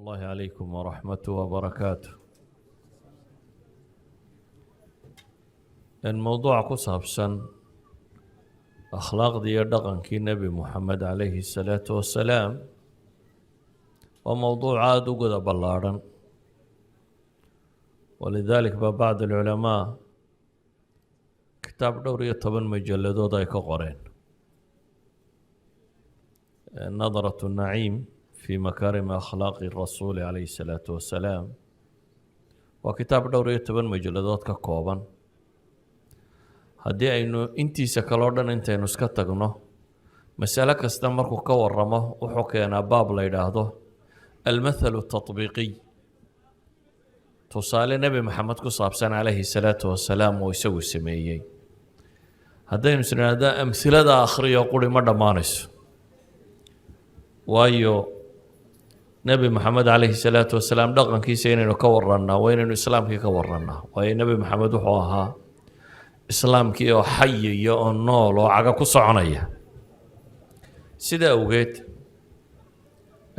الله عليكم ورحمته وبركاته. Mowduuca ku saabsan akhlaaqdii iyo dhaqankii Nebi Moxamed calayhi الsalaatu wasalaam waa mowduuc aada u guda ballaadhan. ولذلك ba bacd alculamaa kitaab dhowr iyo toban majalladood ay ka qoreen, نضرة النعيم في مكارم أخلاق الرسول عليه الصلاة والسلام, waa kitaab dhowr iyo toban majalladood ka kooban. Haddii aynu intiisa kaleo dhan intaynu iska tagno, masalo kasta markuu ka waramo wuxuu keenaa baab la yidhaahdo المثل التطبيقي, tusaale Nebi Maxamed ku saabsan calayhi salaatu wasalaam oo isagu sameeyey. Haddaynu isnidhaahda amhilada akhriyo quri, ma dhammaanayso, waayo Nebi Maxamed calayhi salaatu wasalaam dhaqankiisa inaynu ka warannaa waa inaynu islaamkii ka warannaa, waayo Nebi Maxamed wuxuu ahaa islaamkii oo xayiya oo nool oo caga ku soconaya. Sida awgeed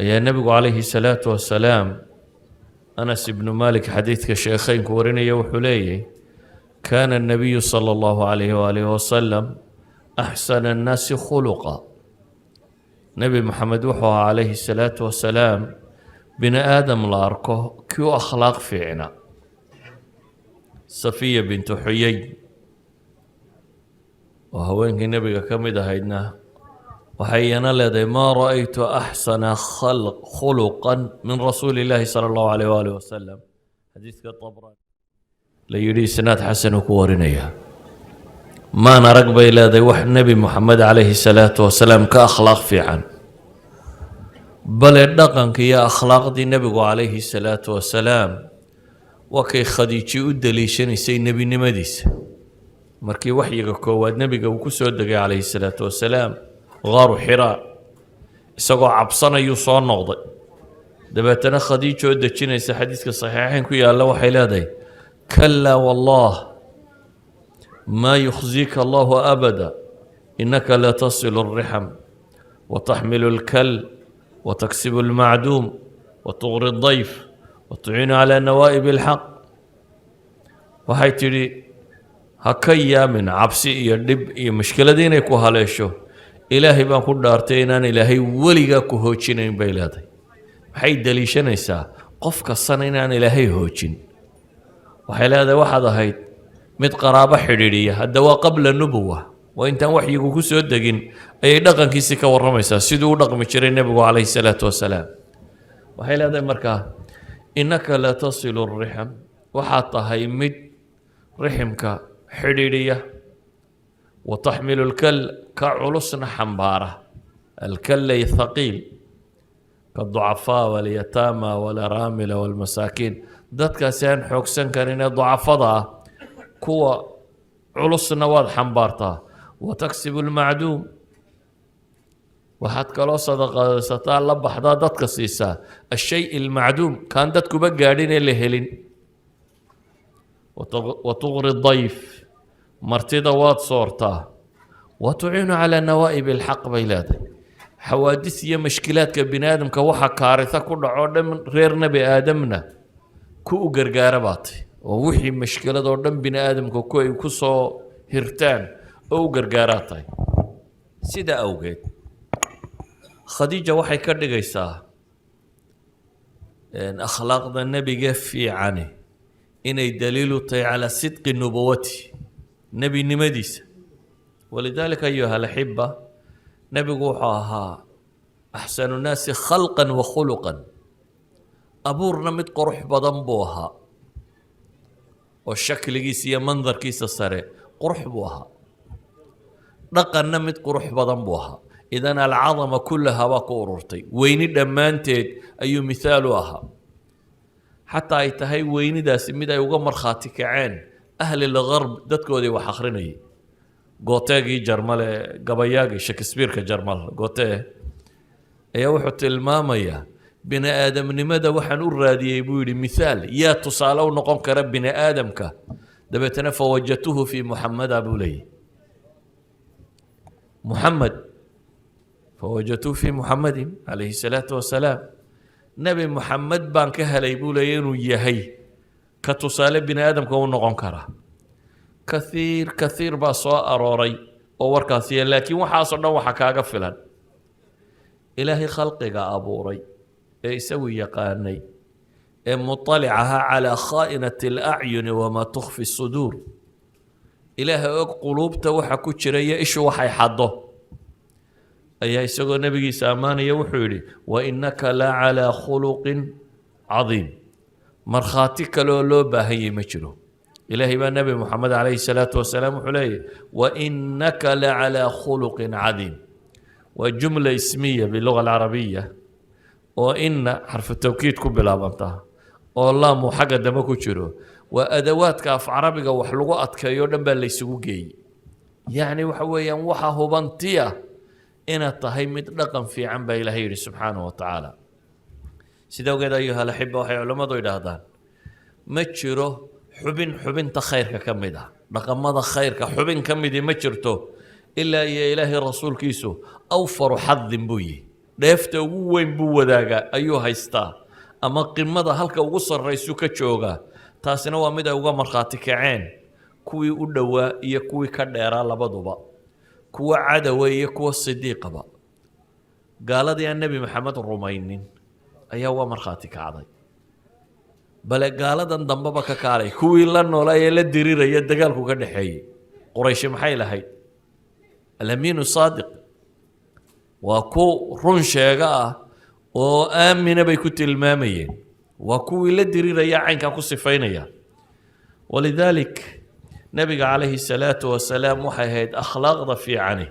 ayaa nebigu calayhi salaatu wasalaam, Anas ibnu Malik xadiidka sheekheynku warinaya, wuxuu leeyahy: كان النبي صلى الله عليه وآله وسلم أحسن الناس خلقا. Nebi Maxamed wuxuu ahaa calayhi salaatu wasalaam bini aadam la arko kii u akhlaaq fiicna. Safiya bintu Xuyey oo haweenkii nebiga ka mid ahaydna waxay iyana leedahay: ما رأيت أحسن خلقا من رسول الله صلى الله عليه وآله وسلم. Xadiidka Tabrani la yidhi isnaad xasan uu ku warinaya. Maan arag, bay leedahay, wax Nebi Moxamed calayhi salaatu wasalaam ka akhlaaq fiican. Bale dhaqanka iyo akhlaaqdii nebigu calayhi salaatu wasalaam waa kay Khadiiji u daliishanaysay nebinimadiisa. Markii waxyiga koowaad nebiga uu ku soo degay calayhi salaatu wasalaam gaaru Xiraa, isagoo cabsanayuu soo noqday. Dabeetana Khadiija oo dejinaysa, xadiiska saxiixayn ku yaalla, waxay leedahay: كلا والله ما يخزيك الله أبدا، إنك لتصل الرحم وتحمل الكل وتكسب المعدوم وتقري الضيف وتعين على نوائب الحق. Waxay tidhi: ha ka yaamin cabsi iyo dhib iyo mushkiladii inay ku haleesho. Ilaahay baan ku dhaartay inaan Ilaahay weligaa ku hoojinayn, bay leedahay. Maxay daliishanaysaa? Qof kastana inaan Ilaahay hoojin. Waxay leedahay: waxaad ahayd mid qaraabo xidhiidhiya. Hadda waa قبل النبوة, waa intaan waxyigu ku soo degin ayay dhaqankiisii ka warramaysaa, siduu u dhaqmi jiray nebigu calayhi salaatu wasalaam. Waxay leedahay markaa: إنك لتصل الرحم, waxaad tahay mid riximka xidhiidhiya, وتحمل الكل, ka culusna xambaara, الكل أي الثقيل, كالضعفاء واليتامى والأرامل والمساكين, dadkaasi aan xoogsan karin ee ducafada ah, kuwa culusna waad xambaartaa. وتكسب المعدوم, waxaad kaloo sadaqaysataa, la baxdaa, dadka siisaa الشيء المعدوم, kaan dadkuba gaadhin ee la helin. وتقري الضيف, martida waad soortaa. وتعين على نوائب الحق, bay leedahay. Xawaadis iyo mashkilaadka bini aadamka, waxa kaarisa ku dhaco dhan, reer Nebi Aadamna ku u gargaara baatay, oo wixii mashkilad oo dhan bini aadamka ku ay ku soo hirtaan oo u gargaaraa tahay. Sida awgeed Khadiija waxay ka dhigaysaa akhlaaqda nebiga fiicani inay daliilu tahay على صدق نبوته, nebinimadiisa. ولذلك أيها الأحبة, nebigu wuxuu ahaa أحسن الناس خلقا وخلقا. Abuurna mid qurux badan buu ahaa, oo shakligiisa iyo mandarkiisa sare qurux buu ahaa. Dhaqanna mid qurux badan buu ahaa. إذن العظمة كلها baa ku ururtay, weyni dhammaanteed ayuu mithaal u ahaa, xataa ay tahay weynidaasi mid ay uga markhaati kaceen أهل الغرب, dadkoodii wax akhrinayay. Goetegii Jarmale, gabayaagii Shakespeareka Jarmal, Goethe, ayaa wuxuu tilmaamayaa: bini aadamnimada waxaan u raadiyey, buu yidhi, mithaal yaa tusaale u noqon kara bini aadamka. Dabeetana فوجدته في محمد, buu leeyahy. Muxamed, فوجدته في محمد عليه الصلاة والسلام. Nebi Moxamed baan ka helay, buu leeyay, inuu yahay ka tusaale bini aadamka u noqon kara. Kathiir kathiir baa soo arooray oo warkaasiya, laakiin waxaasoo dhan waxa kaaga filan Ilaahay khalqiga abuuray ee isagu yaqaanay ee muطalic ahaa calى خائنة الأعين وما تخفي الصدور. Ilaaha og quluubta waxa ku jira iyo ishu waxay xaddo ayaa isagoo nebigiisa ammaanaya wuxuu yidhi: "وإنك لعلى خلق عظيم." Markhaati kale oo loo baahan yahy ma jiro. Ilaahay baa Nebi Moxamed calayhi salaatu wasalaam wuxuu leeyahy: "وإنك لعلى خلق عظيم." Waa جملة اسمية باللغة العربية oo إن xarfu tawkiid ku bilaabanta oo laamu xagga dambe ku jiro. Waa adawaadka af carabiga wax lagu adkeeyo o dhan baa la ysugu geeyey. Yacni waxa weeyaan, waxa hubantiya inaad tahay mid dhaqan fiican, baa Ilaahay yidhi subxaanahu wa tacaala. Sida ogeed, أيها الأحبة, waxay culammadu idhaahdaan ma jiro xubin xubinta khayrka ka mid ah, dhaqamada khayrka xubin ka midii ma jirto, ilaa iyo Ilaahay rasuulkiisu أوفر حظ buu yihi, dheefta ugu weyn buu wadaagaa ayuu haystaa ama qimada halka ugu sarraysu ka joogaa. Taasina waa mid ay uga markhaati kaceen kuwii u dhowaa iyo kuwii ka dheeraa labaduba, kuwa cadowa iyo kuwa sidiiqaba. Gaaladii aan Nebi Maxamed rumaynin ayaa uga markhaati kacday. Bale gaaladan dambeba ka kaalay, kuwii la noolaa ee la diriraya, dagaalku ka dhexeeyey, Qurayshi maxay lahayd? الأمين الصادق, waa ku run sheega ah oo aamina bay ku tilmaamayeen. Waa kuwii la diriraya caynkaa ku sifaynaya. ولذلك nebiga calayhi salaatu wasalaam waxay ahayd akhlaaqda fiicani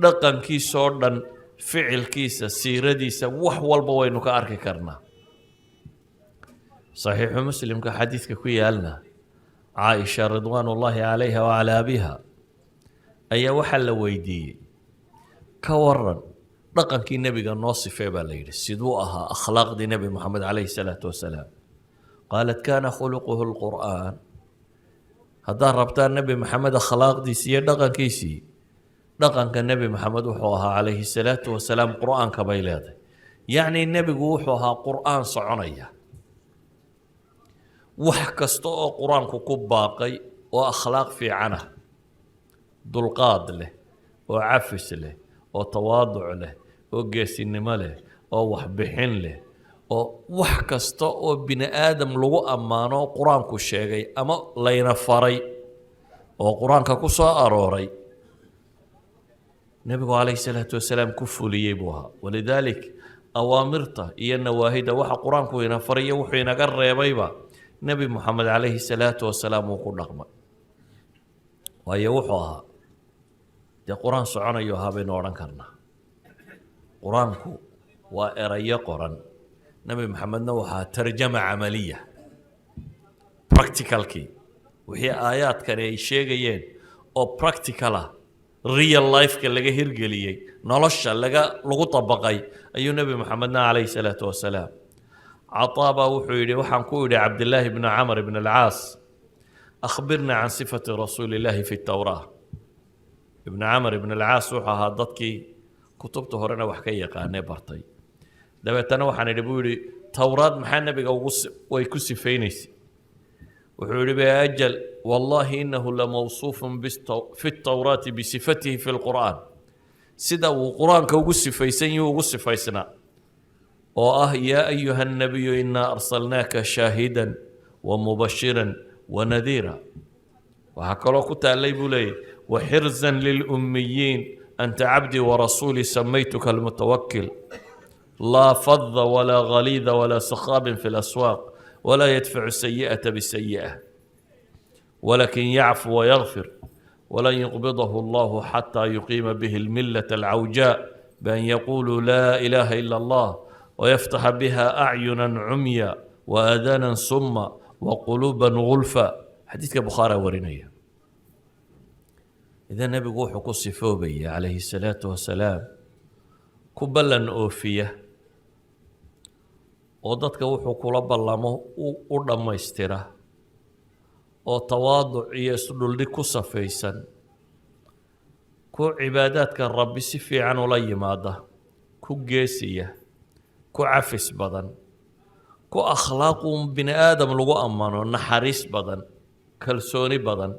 dhaqankiisoo dhan, ficilkiisa, siiradiisa, wax walba waynu ka arki karnaa. Saxiixu Muslimka xadiidka ku yaalna, Caaisha رضوان الله عليها وعلى أبيها ayaa waxaa la weydiiyey: "Ka waran dhaqankii nebiga, noo sifee," baa la yidhi, "siduu ahaa akhlaaqdii Nebi Moxamed calayhi salaatu wasalaam?" قالت: كان خلقه القرآن. Haddaad rabtaan Nebi Maxamed akhlaaqdiisii iyo dhaqankiisii, dhaqanka Nebi Maxamed wuxuu ahaa calayhi salaatu wasalaam qur-aanka, bay leedahay. Yacni nebigu wuxuu ahaa qur-aan soconaya. Wax kasta oo qur-aanku ku baaqay oo akhlaaq fiican ah, dulqaad leh oo cafis leh oo tawaaduc leh oo geesinimo leh oo waxbixin leh oo wax kasta oo bini aadam lagu ammaano qur-aanku sheegay ama layna faray oo qur-aanka ku soo arooray, nebigu calayhi salaatu wasalaam ku fuliyey buu ahaa. ولذلك awaamirta iyo nawaahida, waxa qur-aanku ina faray iyo wuxuu inaga reebayba, Nebi Moxamed calayhi salaatu wasalaam uu ku dhaqmay, waayo wuxuu ahaa dee qur-aan soconayo ahaa baynu odhan karnaa. Qur-aanku waa erayo qoran, Nebi Maxamedna waxaa ترجمة عملية, practicalkii, wixii aayaadkani ay sheegayeen oo practical ah, real lifeka laga hirgeliyey, nolosha lagu dabaqay ayuu Nebi Maxamedna calayhi salaatu wasalaam. Cataa baa wuxuu yidhi: waxaan ku idhi Cabdillaahi bni Camr ibn alcaas: "أخبرنا عن صفة رسول الله في التوراة." Ibn Camr ibn alcaas wuxuu ahaa dadkii kutubta horena wax ka yaqaanee bartay. Dabeetana waxaan idhi, buu yidhi, "Towraad maxaa nebiga ugu way ku sifaynaysay?" Wuxuu yidhi: "أجل والله إنه لموصوف في التوراة بصفته في القرآن." Sida uu qur-aanka ugu sifaysan yuu ugu sifaysnaa, oo ah: "يا أيها النبي إنا أرسلناك شاهدا ومبشرا ونذيرا." Waxaa kaloo ku taallay, buu leeyahy: "وحرزا للأميين، أنت عبدي ورسولي، سميتك المتوكل، لا فظ ولا غليظ ولا صخاب في الأسواق، ولا يدفع السيئة بالسيئة، ولكن يعفو ويغفر، ولن يقبضه الله حتى يقيم به الملة العوجاء بأن يقولوا لا إله إلا الله، ويفتح بها أعينا عميا وآذانا صما وقلوبا غلفا." Xadiidka Bukhaari warinaya. Idan nebigu wuxuu ku sifoobaya calayhi salaatu wasalaam ku ballan oofiya oo dadka wuxuu kula ballamo u dhammaystira, oo tawaaduc iyo isdhuldhig ku safaysan, ku cibaadaadka Rabbi si fiican ula yimaada, ku geesiya, ku cafis badan. Ku akhlaaquun bini aadam lagu ammaano, naxariis badan, kalsooni badan,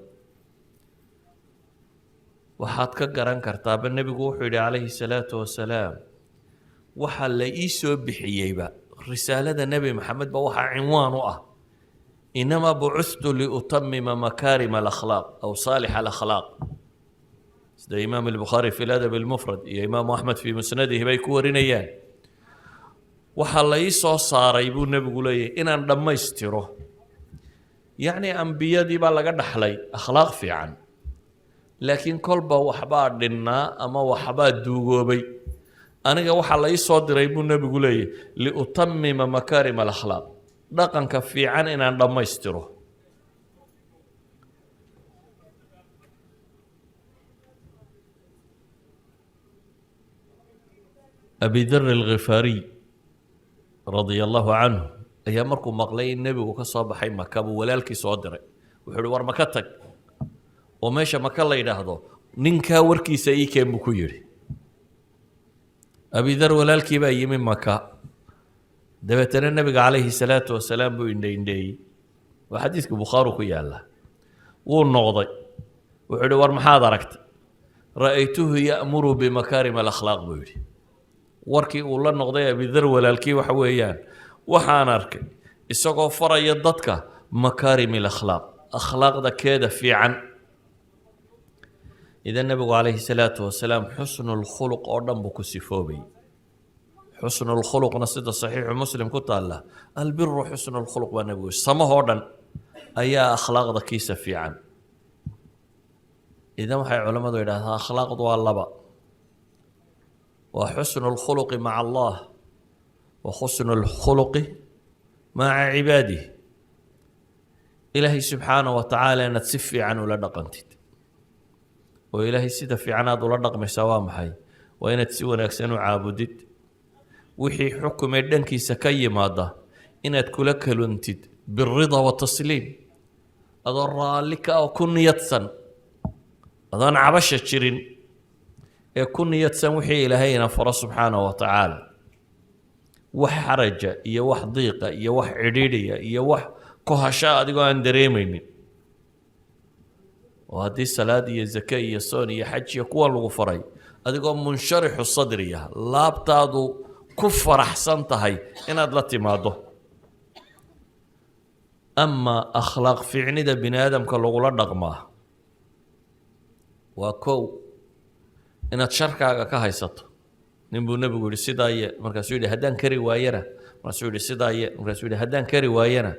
waxaad ka garan kartaaba. Nebigu wuxuu yidhi calayhi salaatu wasalaam, waxaa la ii soo bixiyeyba, risaalada Nebi Maxamed ba waxaa cinwaan u ah "إنما بعثت لأتمم مكارم الأخلاق أو صالح الأخلاق". Sida Imaam Albukhaari fi Ladab Almufrad iyo Imaamu Axmed fi musnadihi bay ku warinayaan, waxaa la ii soo saaray buu nebigu leeyahy inaan dhammaystiro. Yacni ambiyadii baa laga dhaxlay akhlaaq fiican, laakiin kolba waxbaa dhinnaa ama waxbaa duugoobay. Aniga waxaa la ii soo diray buu nebigu leeyahy لأتمم مكارم الأخلاق, dhaqanka fiican inaan dhammaystiro. Abi Dar Alghifaariy radia Allahu canhu ayaa markuu maqlay in nebigu ka soo baxay Maka buu walaalkii soo diray. Wuxuu uhi, "War Maka tag oo meesha Maka la yidhaahdo ninkaa warkiisa ii keen," buu ku yidhi. Abidar walaalkii baa yimi Maka, dabeetana nebiga calayhi salaatu wasalaam buu indhe indheeyey. Waa xadiiska Bukhaari ku yaalla. Wuu noqday, wuxuu yidhi, "War maxaad aragtay?" "رأيته يأمر بمكارم الأخلاق," buu yidhi. Warkii uu la noqday Abidar walaalkii waxa weeyaan, waxaan arkay isagoo faraya dadka مكارم الأخلاق, akhlaaqda keeda fiican. Idan nebigu calayhi salaatu wasalaam xusnu lkhuluq oo dhan buu ku sifoobay. Xusnu lkhuluqna sida Saxiixu Muslim ku taalla, "البر حسن الخلق" baa nebigu. Samahoo dhan ayaa akhlaaqda kiisa fiican. Idan waxay culammadu yidhahdaan akhlaaqdu waa laba: waa حسن الخلق مع الله وحسن الخلق مع عباده. Ilaahay subxaana wa tacaala inaad si fiican ula dhaqantid, oo Ilaahay sida fiican aad ula dhaqmaysaa waa maxay? Waa inaad si wanaagsan u caabudid, wixii xukumee dhankiisa ka yimaada inaad kula kaluntid بالرضا والتسليم, adoo raalli ka oo ku niyadsan, adoon cabasha jirin ee ku niyadsan wixii Ilaahay ina faro subxaanahu wa tacaala, wax xaraja iyo wax diiqa iyo wax cidhiidhiya iyo wax kohasha adigoo aan dareemaynin. Oo haddii salaad iyo zake iyo soon iyo xaj iyo kuwa lagu faray, adigoo منشرح الصدر ah, laabtaadu ku faraxsan tahay inaad la timaado. Ama akhlaaq fiicnida bini aadamka lagula dhaqmaa waa kow inaad sharkaaga ka haysato. Nin buu nebigu yihi, "Sidaa ye." Markaasuu yidhi, "Haddaan kari waayana?" Markaasuu yidhi, "Sidaa ye." Markaasuu yidhi, "Haddaan kari waayana?"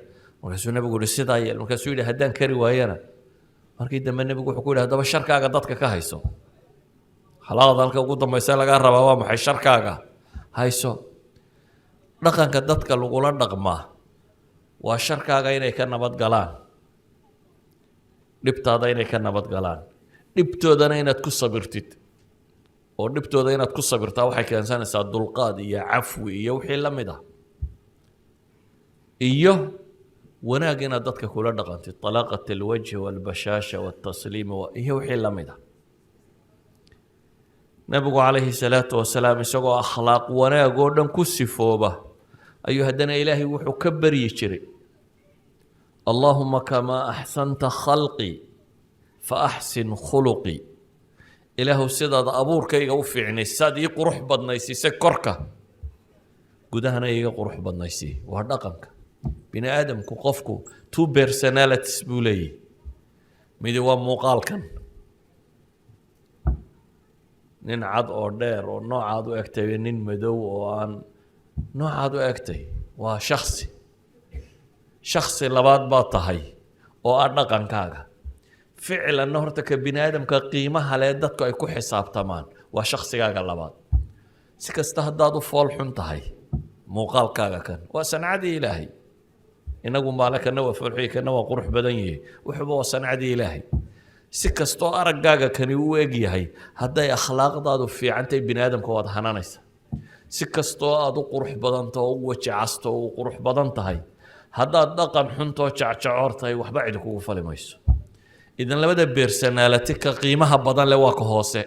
Markaasuu nebigu yihi, "Sidaa ye." Markaasuu yidhi, "Haddaan kari waayana?" Markii dambe nebigu wuxuu ku yidhi, "Haddaba sharkaaga dadka ka hayso." Akhlaaqda halka ugu dambaysa lagaa rabaa waa maxay? Sharkaaga hayso. Dhaqanka dadka lagula dhaqmaa waa sharkaaga inay ka nabad galaan, dhibtaada inay ka nabad galaan, dhibtoodana inaad ku sabirtid. Oo dhibtooda inaad ku sabirtaa waxay keensanaysaa dulqaad iyo cafwi iyo wixii la mid ah, iyo wanaag inaad dadka kula dhaqantid, طلاقة الوجه والبشاشة والتسليم iyo wixii la mid ah. Nebigu calayhi salaatu wasalaam isagoo akhlaaq wanaag oo dhan ku sifooba ayuu haddana Ilaahay wuxuu ka baryi jiray, "اللهم كما أحسنت خلقي فأحسن خلقي." Ilaahu, sidaad abuurkayga u fiicnay, sidaad ii qurux badnaysiisay korka, gudahana iiga qurux badnaysii. Waa dhaqanka bini aadamku. Qofku two personalities buu leeyahy. Midi waa muuqaalkan, nin cad oo dheer oo noocaad u egtay, nin madow oo aan noocaad u egtay, waa shaksi. Shaksi labaad baa tahay oo ah dhaqankaaga. Ficlanna horta ka bini aadamka qiimaha leh dadku ay ku xisaabtamaan waa shaksigaaga labaad. Si kasta haddaad u fool xun tahay, muuqaalkaaga kan waa sancadii Ilaahay. Inagu maale kana waa foolxuy, kana waa qurux badan yihi, wuxuuba waa sancadii Ilaahay. Si kastoo araggaaga kani u eg yahay, hadday akhlaaqdaadu fiicantahay, bini aadamka waad hananaysa. Si kastoo aad u qurux badanto oo u weji casto oo u qurux badan tahay, haddaad dhaqan xuntoo jacjacoor tahay, waxba cidi kugu fali mayso. Idan labada personality ka qiimaha badan leh waa ka hoose.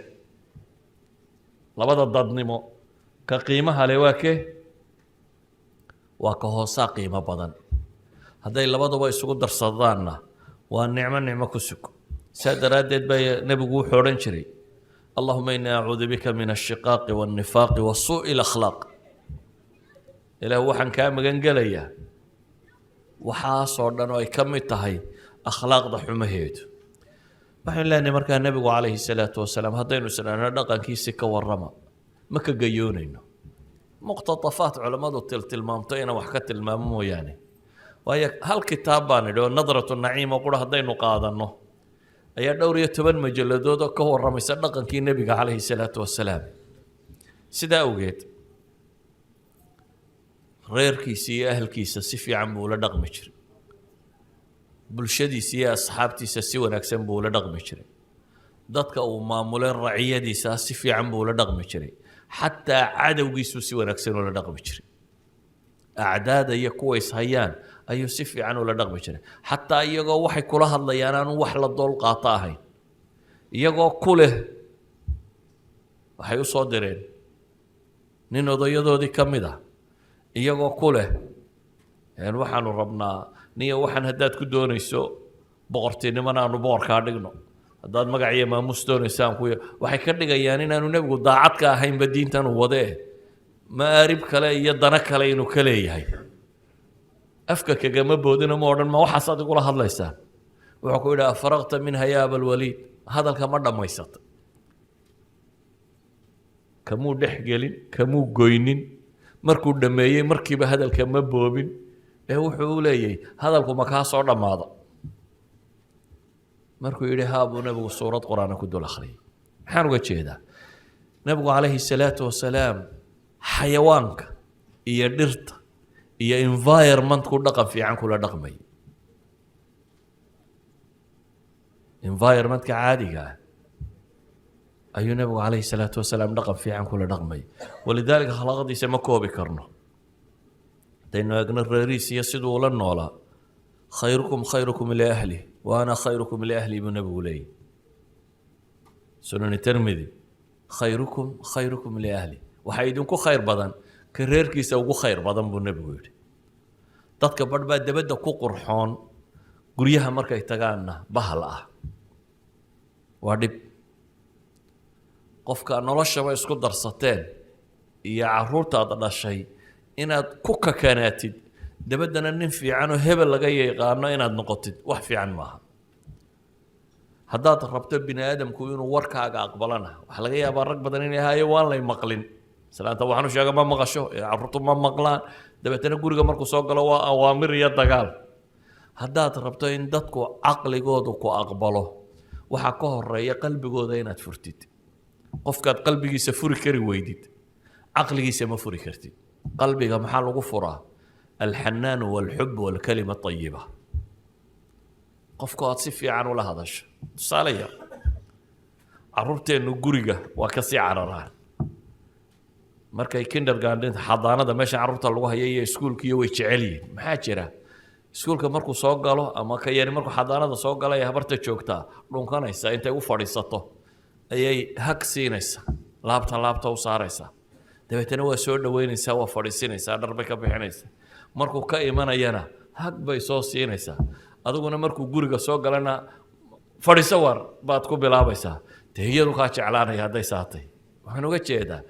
Labada dadnimo ka qiimaha leh waa kee? Waa ka hoosaa qiimo badan. Hadday labaduba isugu darsadaanna, waa nicmo, nicmo ku sug. Saa daraaddeed baa Nebigu wuxuu odhan jiray: "اللهم إني أعوذ بك من الشقاق والنفاق وسوء الأخلاق." Ilaah, waxaan kaa magan gelayaa waxaasoo dhan oo ay ka mid tahay akhlaaqda xumaheedu. Waxaynu leenahay markaa, Nebigu calayhi salaatu wasalaam, haddaynu isdhahno dhaqankiisi ka warrama, ma ka gayoonayno. Muqtatafaat culammadu tiltilmaamto inaan wax ka tilmaamo mooyaane, waayo hal kitaab baan idhi oo نضرة النعيم oo qura haddaynu qaadanno ayaa dhowr iyo toban majalladood oo ka warramaysa dhaqankii Nebiga calayhi salaatu wasalaam. Sidaa awgeed, reerkiisa iyo ahalkiisa si fiican buu ula dhaqmi jiray, bulshadiisa iyo asxaabtiisa si wanaagsan buu ula dhaqmi jiray, dadka uu maamuleen raciyadiisa si fiican buu ula dhaqmi jiray, xataa cadowgiisuu si wanaagsan ula dhaqmi jiray. Acdaada iyo kuwa ishayaan ayuu si fiican ula dhaqmi jiray, xataa iyagoo waxay kula hadlayaan aanu wax la dool qaato ahayn. Iyagoo ku leh, waxay u soo direen nin odayadoodii ka mid ah, iyagoo ku leh: "Waxaanu rabnaa niyo waxaan haddaad ku doonayso boqortinimona aanu boqorkaa dhigno, haddaad magac iyo maamuus doonaysaan ku." Waxay ka dhigayaan inaanu Nebigu daacad ka ahaynba diintan uu wadee, ma'aarib kale iyo dano kale inuu ka leeyahay. Afka kagama boodino, ma odhan: "Ma waxaas adigula hadlaysaan?" Wuxuu ku yidhi: "أفرغت منها يا أبا الوليد?" Hadalka ma dhammaysata? Kamuu dhex gelin, kamuu goynin. Markuu dhammeeyey markiiba hadalka ma boobin ee wuxuu u leeyahay: "Hadalku ma kaa soo dhammaada?" Markuu yidhi "haa", buu Nebigu suurad Qur-aana ku dul akhriyay. Maxaan uga jeedaa? Nebigu calayhi salaatu wasalaam xayawaanka iyo dhirta iyo environmentku dhaqan fiican kula dhaqmay. Environmentka caadiga ah ayuu Nebigu calayhi salaatu wasalaam dhaqan fiican kula dhaqmay. ولذلك akhlaaqdiisa ma koobi karno. Haddaynu eegno reeriis iyo siduu ula noolaa, "خيركم خيركم لأهله وأنا خيركم لأهلي" buu Nebigu leeyahy, Sunani Termidi. "خيركم خيركم لأهله", waxaa idinku khayr badan ka reerkiisa ugu khayr badan, buu Nebigu yidhi. Dadka badh baa debadda ku qurxoon, guryaha markay tagaanna bahal ah. Waa dhib. Qofka noloshaba isku darsateen iyo caruurtaad dhashay inaad ku kakanaatid, dabaddana nin fiican oo hebel laga yaqaano inaad noqotid, wax fiican maaha. Haddaad rabto bini aadamku inuu warkaaga aqbalana, waxaa laga yaabaa rag badan inay hayo waan lay maqlin, islaanta waxaan u sheega ma maqasho, carruurtu ma maqlaan. Dabeetana guriga markuu soo galo waa awaamir iyo dagaal. Haddaad rabto in dadku caqligoodu ku aqbalo, waxaa ka horeeya qalbigooda inaad furtid. Qofkaad qalbigiisa furi kari weydid, caqligiisa ma furi kartid. Qalbiga maxaa lagu furaa? الحنان والحب والكلمة الطيبة. Qofku aad si fiican ula hadasho. Tusaale yar, carruurteennu guriga waa kasii cararaan markay kindergarten, xadaanada, meesha carruurta lagu hayo, iyo iskuulkiiyo way jecel yihiin. Maxaa jira? Iskuulka markuu soo galo ama ka yari markuu xadaanada soo galay, habarta joogtaa dhunkanaysa, intay u fadhiisato ayay hug siinaysa, laabta laabta u saaraysaa, dabeetana waa soo dhaweynaysaa, waa fadhiisinaysaa, dhar bay ka bixinaysaa. Markuu ka imanayana hug bay soo siinaysaa. Adiguna markuu guriga soo galana "Fadhiiso war" baad ku bilaabaysaa. Dee iyadu kaa jeclaanaya hadday saatay. Waxaan uga jeedaa,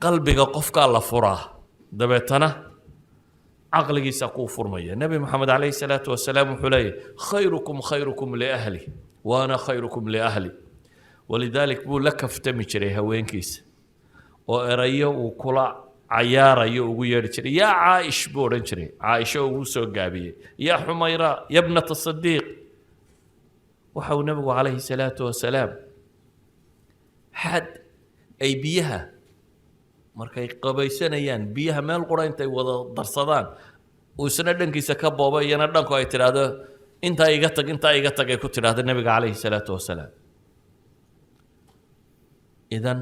qalbiga qofkaa la furaa, dabeetana caqligiisa kuu furmaya. Nebi Maxamed calayhi salaatu wasalaam wuxuu leeyahy: "خيركم خيركم لأهله وأنا خيركم لأهلي." ولذلك buu la kaftami jiray haweenkiisa oo erayo uu kula cayaarayo ugu yeedhi jiray. "يا عائش" buu odhan jiray, Caaisho ugu soo gaabiyey, "يا حميراء، يا ابنة الصديق." Waxa uu Nebigu calayhi salaatu wasalaam xad ay biyaha markay qabaysanayaan, biyaha meel qura intay wada darsadaan, uu isna dhankiisa ka boobo, iyana dhanku ay tidhaahdo: "Intaa iga tag, intaa iga tag," ay ku tidhaahdo Nebiga calayhi salaatu wasalaam. Idan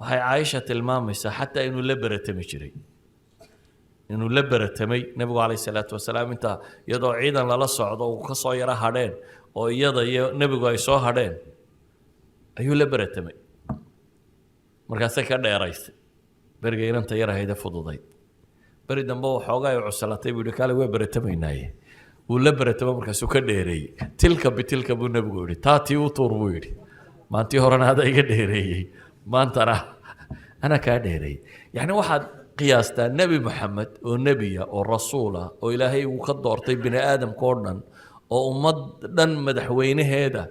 waxay Caaisha tilmaamaysaa xataa inuu la beratami jiray, inuu la beratamay Nebigu calayhi salaatu wasalaam. Intaa iyadoo ciidan lala socdo uu ka soo yaro hadheen oo iyada iyo Nebigu ay soo hadheen ayuu la beratamay. Markaasay ka dheeraysay beriga inanta yar ahayde fududayd. Beri dambe waxoogaa ay cuslatay buu yihi, "Kaale, waa beretamaynaaye." Wuu la beretamo, markaasuu ka dheereeyey. "تلك بتلك" buu nebigu yidhi, "Taa tii u tuur" buu yidhi. Maantii horena ada iga dheereeyey, maantana anaa kaa dheereeyey. Yacni waxaad qiyaastaa Nebi Moxamed oo nebiya oo rasuula oo Ilaahay uu ka doortay bini aadamka oo dhan oo ummad dhan madaxweynaheeda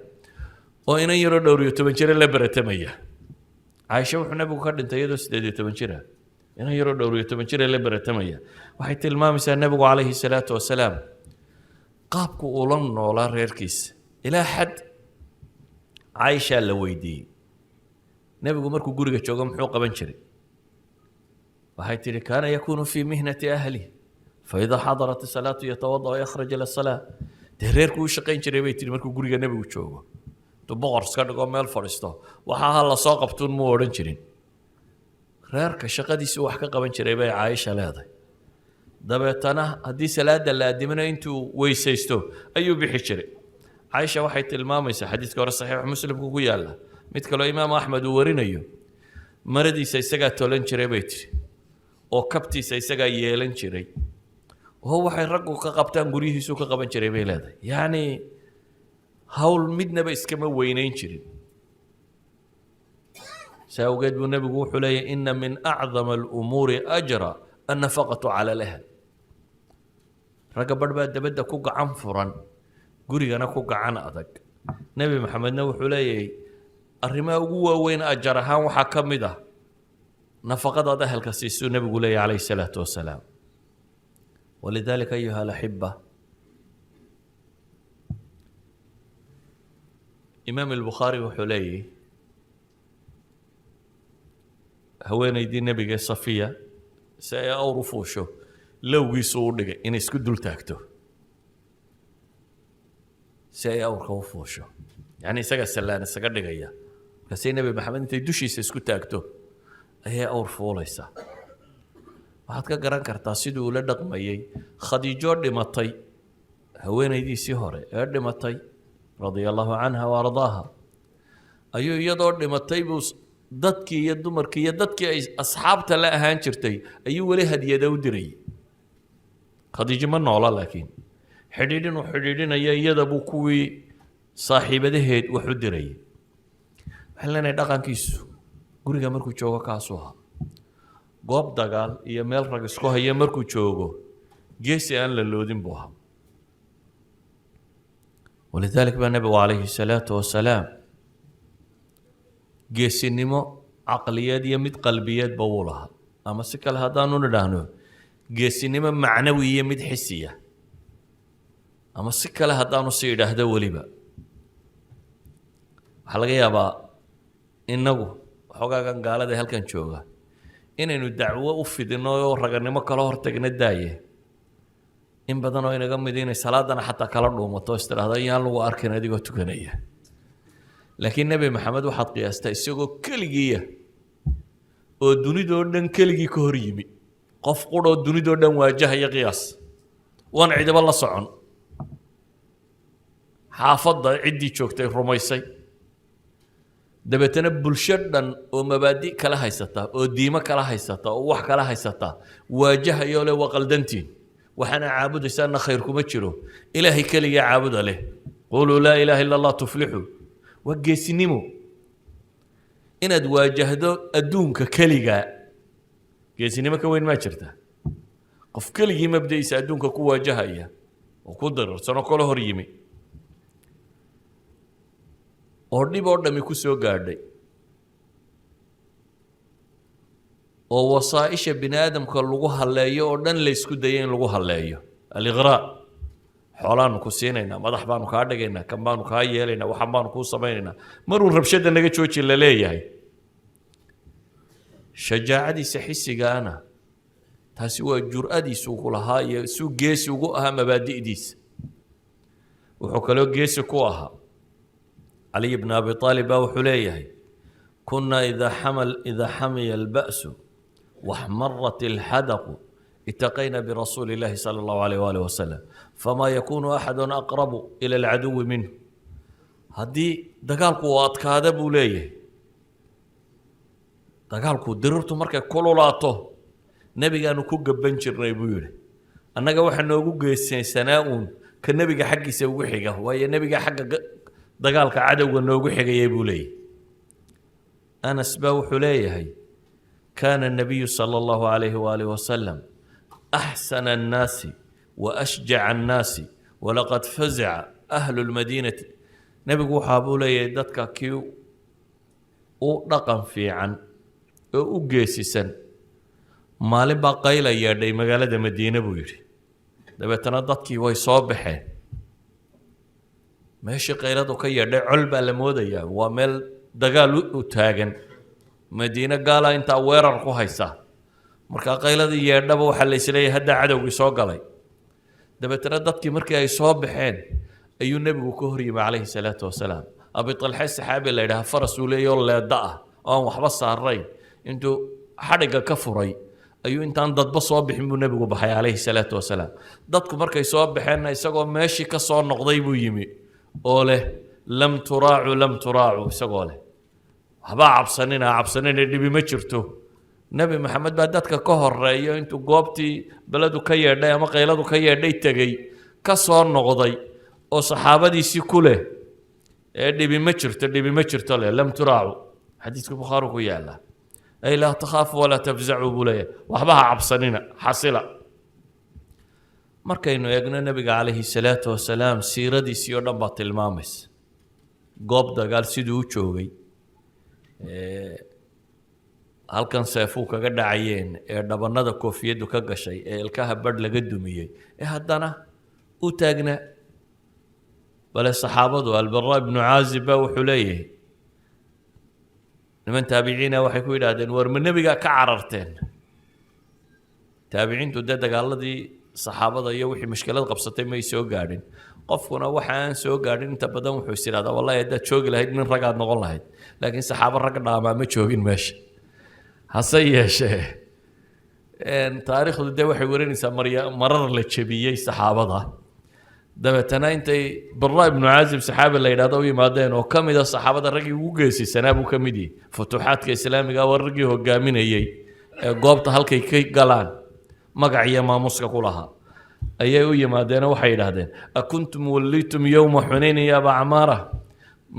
oo inan yaroo 14 jira la beratamaya. Caaisha wuxuu nebigu ka dhintay iyadoo 18 jira. Inan yaroo 14 jira la beratamaya waxay tilmaamaysaa nebigu calayhi salaatu wasalaam qaabku ula noolaa reerkiisa. Ilaa xad Caaishaa la weydiiyey, nebigu markuu guriga joogo muxuu qaban jiray? Waxay tidhi, "كان يكون في مهنة أهله، فإذا حضرت الصلاة يتوضأ ويخرج إلى الصلاة." Dee reerku u shaqayn jiray bay tidhi markuu guriga nebigu joogo. Intuu boqor iska dhigo meel fadhiisto, waxaa ha la soo qabtuun muu odhan jirin, reerka shaqadiisu wax ka qaban jiray bay Caaisha leedahay. Dabeetana haddii salaada la addimana intuu weysaysto ayuu bixi jiray. Caaisha waxay tilmaamaysaa, xadiiska hore Saxiix Muslimku ku yaalla, mid kaloo Imaam Axmed uu warinayo, maradiisa isagaa tolan jiray bay tiri, oo kabtiisa isagaa yeelan jiray, oo waxay raggu ka qabtaan guryihiisuu ka qaban jiray bay leedahay. Yacni hawl midnaba iskama weynayn jirin. Saa awgeed buu nebigu wuxuu leeyahy, "إن من أعظم الأمور أجرا النفقة على الأهل." Ragga barh baa dabadda ku gacan furan, gurigana ku gacan adag. Nebi Maxamedna wuxuu leeyahay, arrimaha ugu waaweyn ajar ahaan waxaa ka mid ah nafaqadaad ahelka siisuu nebigu leeyahy calayhi salaatu wasalaam. ولذلك أيها الأحبة, Imaam Albukhaari wuxuu leeyahy, haweenaydii nebiga Safiya si ay awr u fuusho lowgiisu u dhigay inay isku dul taagto si ay awrka u fuusho. Yacni isagaa sallaan isaga dhigaya, markaasay Nebi Maxamed intay dushiisa isku taagto ayay awr fuulaysaa. Waxaad ka garan kartaa siduu ula dhaqmayey. Khadiijo dhimatay, haweenaydiisii hore ee dhimatay رضي الله عنها وأرضاها, ayuu iyadoo dhimatay buu dadkii iyo dumarkii iyo dadkii ay asxaabta la ahaan jirtay ayuu weli hadiyada u dirayay. Khadiijo ma noola, laakiin xidhiidhin uu xidhiidhinaya iyada buu kuwii saaxiibadaheed wax u dirayay. Waxaan leenahay, dhaqankiisu guriga markuu joogo kaasuu ahaa. Goob dagaal iyo meel rag isku haya markuu joogo, geesi aan la loodin buu ahaa. ولذلك baa nebigu calayhi salaatu wasalaam geesinimo caqliyeed iyo mid qalbiyeedba wuu lahaa. Ama si kale haddaanu nidhaahno, geesinimo macnawi iyo mid xisiya. Ama si kale haddaanu si idhaahdo, weliba waxaa laga yaabaa innagu waxoogaagan gaalada halkan jooga inaynu dacwo u fidino oo raganimo kala hortagna daaye, in badan oo inaga mid inay salaadana xataa kala dhuumato, is tidhaahdo yaan lagu arkin adigoo tukanaya. Laakiin Nebi Maxamed waxaad qiyaastaa isagoo keligiiya oo dunidoo dhan keligii ka hor yimi, qof quroo dunidoo dhan waajahaya. Qiyaas, waan cidiba la socon, xaafadda ciddii joogtay rumaysay, dabeetana bulsho dhan oo mabaadi kala haysata oo diimo kala haysata oo wax kala haysata waajahayoo leh, "Waa qaldantiin, waxaana caabudaysaana khayr kuma jiro, Ilaahay keligaa caabuda" leh, "قولوا لا إله إلا الله تفلحوا." Waa geesinimo inaad waajahdo adduunka keligaa. Geesinimo ka weyn maa jirta? Qof keligii mabda'iisa adduunka ku waajahaya oo ku darirsanoo kala hor yimi oo dhib oo dhami ku soo gaadhay oo wasaa'isha bini aadamka lagu halleeyo oo dhan la isku dayay in lagu halleeyo, الإغراء, xoolaanu ku siinaynaa, madax baanu kaa dhigaynaa, kan baanu kaa yeelaynaa, waxan baanu kuu samaynaynaa, maruu rabshada naga jooji la leeyahay. Shajaacadiisa xisigaana taasi waa jur'adiisu ku lahaa iyo suu geesi ugu ahaa mabaadi'diisa. Wuxuu kaloo geesi ku ahaa, Caliy bn Abi Aalib baa wuxuu leeyahay, "كنا إذا حمي البأس واحمرت الحدق اتقينا برسول الله صلى الله عليه وآله وسلم، فما يكون أحد أقرب إلى العدو منه." Haddii dagaalku uu adkaada buu leeyahay, dagaalku dirirtu markay kululaato, Nebigaanu ku gaban jirnay, buu yidhi. Annaga waxaa noogu geesaysanaa uun ka nebiga xaggiisa ugu xiga, waayo nebiga xagga dagaalka cadowga noogu xigayay, buu leeyahy. Anas baa wuxuu leeyahay: كان النبي صلى الله عليه وآله وسلم أحسن الناس وأشجع الناس ولقد فزع أهل المدينة. Nebigu waxaa buu leeyahay dadka kii u dhaqan fiican oo u geesisan. Maalin baa qayla yeedhay magaalada Madiine, buu yidhi. Dabeetana dadkii way soo baxeen. Meeshii qayladu ka yeedhay col baa la moodayaa, waa meel dagaal u taagan, Madiine gaala intaa weerar ku haysa. Markaa qayladii yeedhaba waxaa la isleeyahay hadda cadowgii soo galay. Dabeetana dadkii markii ay soo baxeen ayuu nebigu ka hor yimi calayhi salaatu wasalaam. Abi Talxe saxaabi la yidhaha faras uu leeyaho leeda ah oo aan waxba saarayn intuu xadhigga ka furay ayuu intaan dadba soo bixin buu nebigu baxay calayhi salaatu wasalaam. Dadku markay soo baxeenna isagoo meeshii ka soo noqday buu yimi oo leh: "لم تراعوا، لم تراعوا," isagoo leh: "Waxbaa cabsanina, cabsanina, dhibi ma jirto." Nebi Maxamed baa dadka ka horeeyo intuu goobtii beledu ka yeedhay ama qayladu ka yeedhay tegey, ka soo noqday oo saxaabadiisii ku leh ee "Dhibi ma jirto, dhibi ma jirto" leh. "لم تراعوا," xadiiska Bukhaari ku yaala, ay "لا تخافوا ولا تفزعوا" buu leeyahay, waxba ha cabsanina, xasila. Markaynu eegno nebiga calayhi salaatu wasalaam, siiradiisii oo dhan baa tilmaamaysa goob dagaal siduu u joogay, halkan seefuu kaga dhacayeen, ee dhabannada koofiyaddu ka gashay, ee ilkaha badh laga dumiyey, ee haddana u taagnaa. Bale saxaabadu, Albaraa ibnu Caazib baa wuxuu leeyahay niman taabiciina waxay ku yidhaahdeen: "War, ma nebigaa ka cararteen?" Taabiciintu dee dagaaladii saxaabada iyo wixii mashkilad qabsatay may soo gaadhin. Qofkuna waxa aan soo gaadhin inta badan wuxuu is idhahdaa: "Wallahi, haddaad joogi lahayd nin ragaad noqon lahayd." Laakiin saxaabo rag dhaamaa ma joogin meesha. Hase yeeshee taariikhdu dee waxay warinaysaa marya marar la jebiyey saxaabada. Dabeetana intay Bara ibnu Caazib saxaabi la yidhahdo u yimaadeen oo ka mid a saxaabada raggii ugu geesisanaa buu ka mid yahay, futuuxaadka islaamiga waa raggii hogaaminayey ee goobta halkay ka galaan magac iyo maamuska ku lahaa, ayay u yimaadeenoo waxay yidhaahdeen: "أكنتم وليتم يوم حنين يا أبا عمارة?"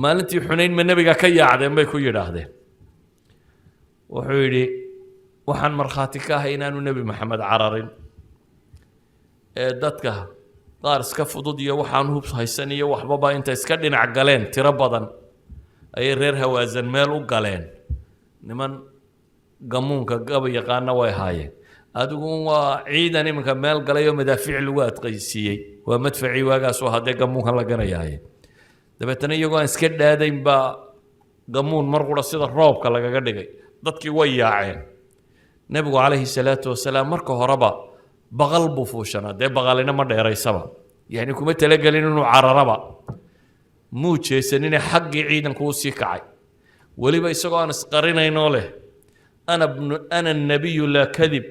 Maalintii Xunayn ma nebiga ka yaacdeen, bay ku yidhaahdeen. Wuxuu yidhi: "Waxaan markhaati ka ahay inaanu Nebi Maxamed cararin, ee dadka qaar iska fudud iyo waxaan hub haysan iyo waxbaba inta iska dhinac galeen tiro badan ayay reer Hawaasan meel u galeen. Niman gamuunka gaba yaqaana way haayeen. Adigu waa ciidan iminka meel galay oo madaafiic lagu adqaysiiyey, waa madfacii waagaasu haddee gamuunkan la ganayaaye. Dabeetana iyagoo aan iska dhaadayn baa gamuun mar qura sida roobka lagaga dhigay. Dadkii way yaaceen. Nebigu calayhi salaatu wasalaam marka horeba baqal buu fuushanaa, dee baqalina ma dheeraysaba, yacni kuma talagelin inuu cararaba. Muu jeesanine xaggii ciidanku u sii kacay, weliba isagoo aan isqarinaynoo leh: "أنا ابن أنا النبي لا كذب،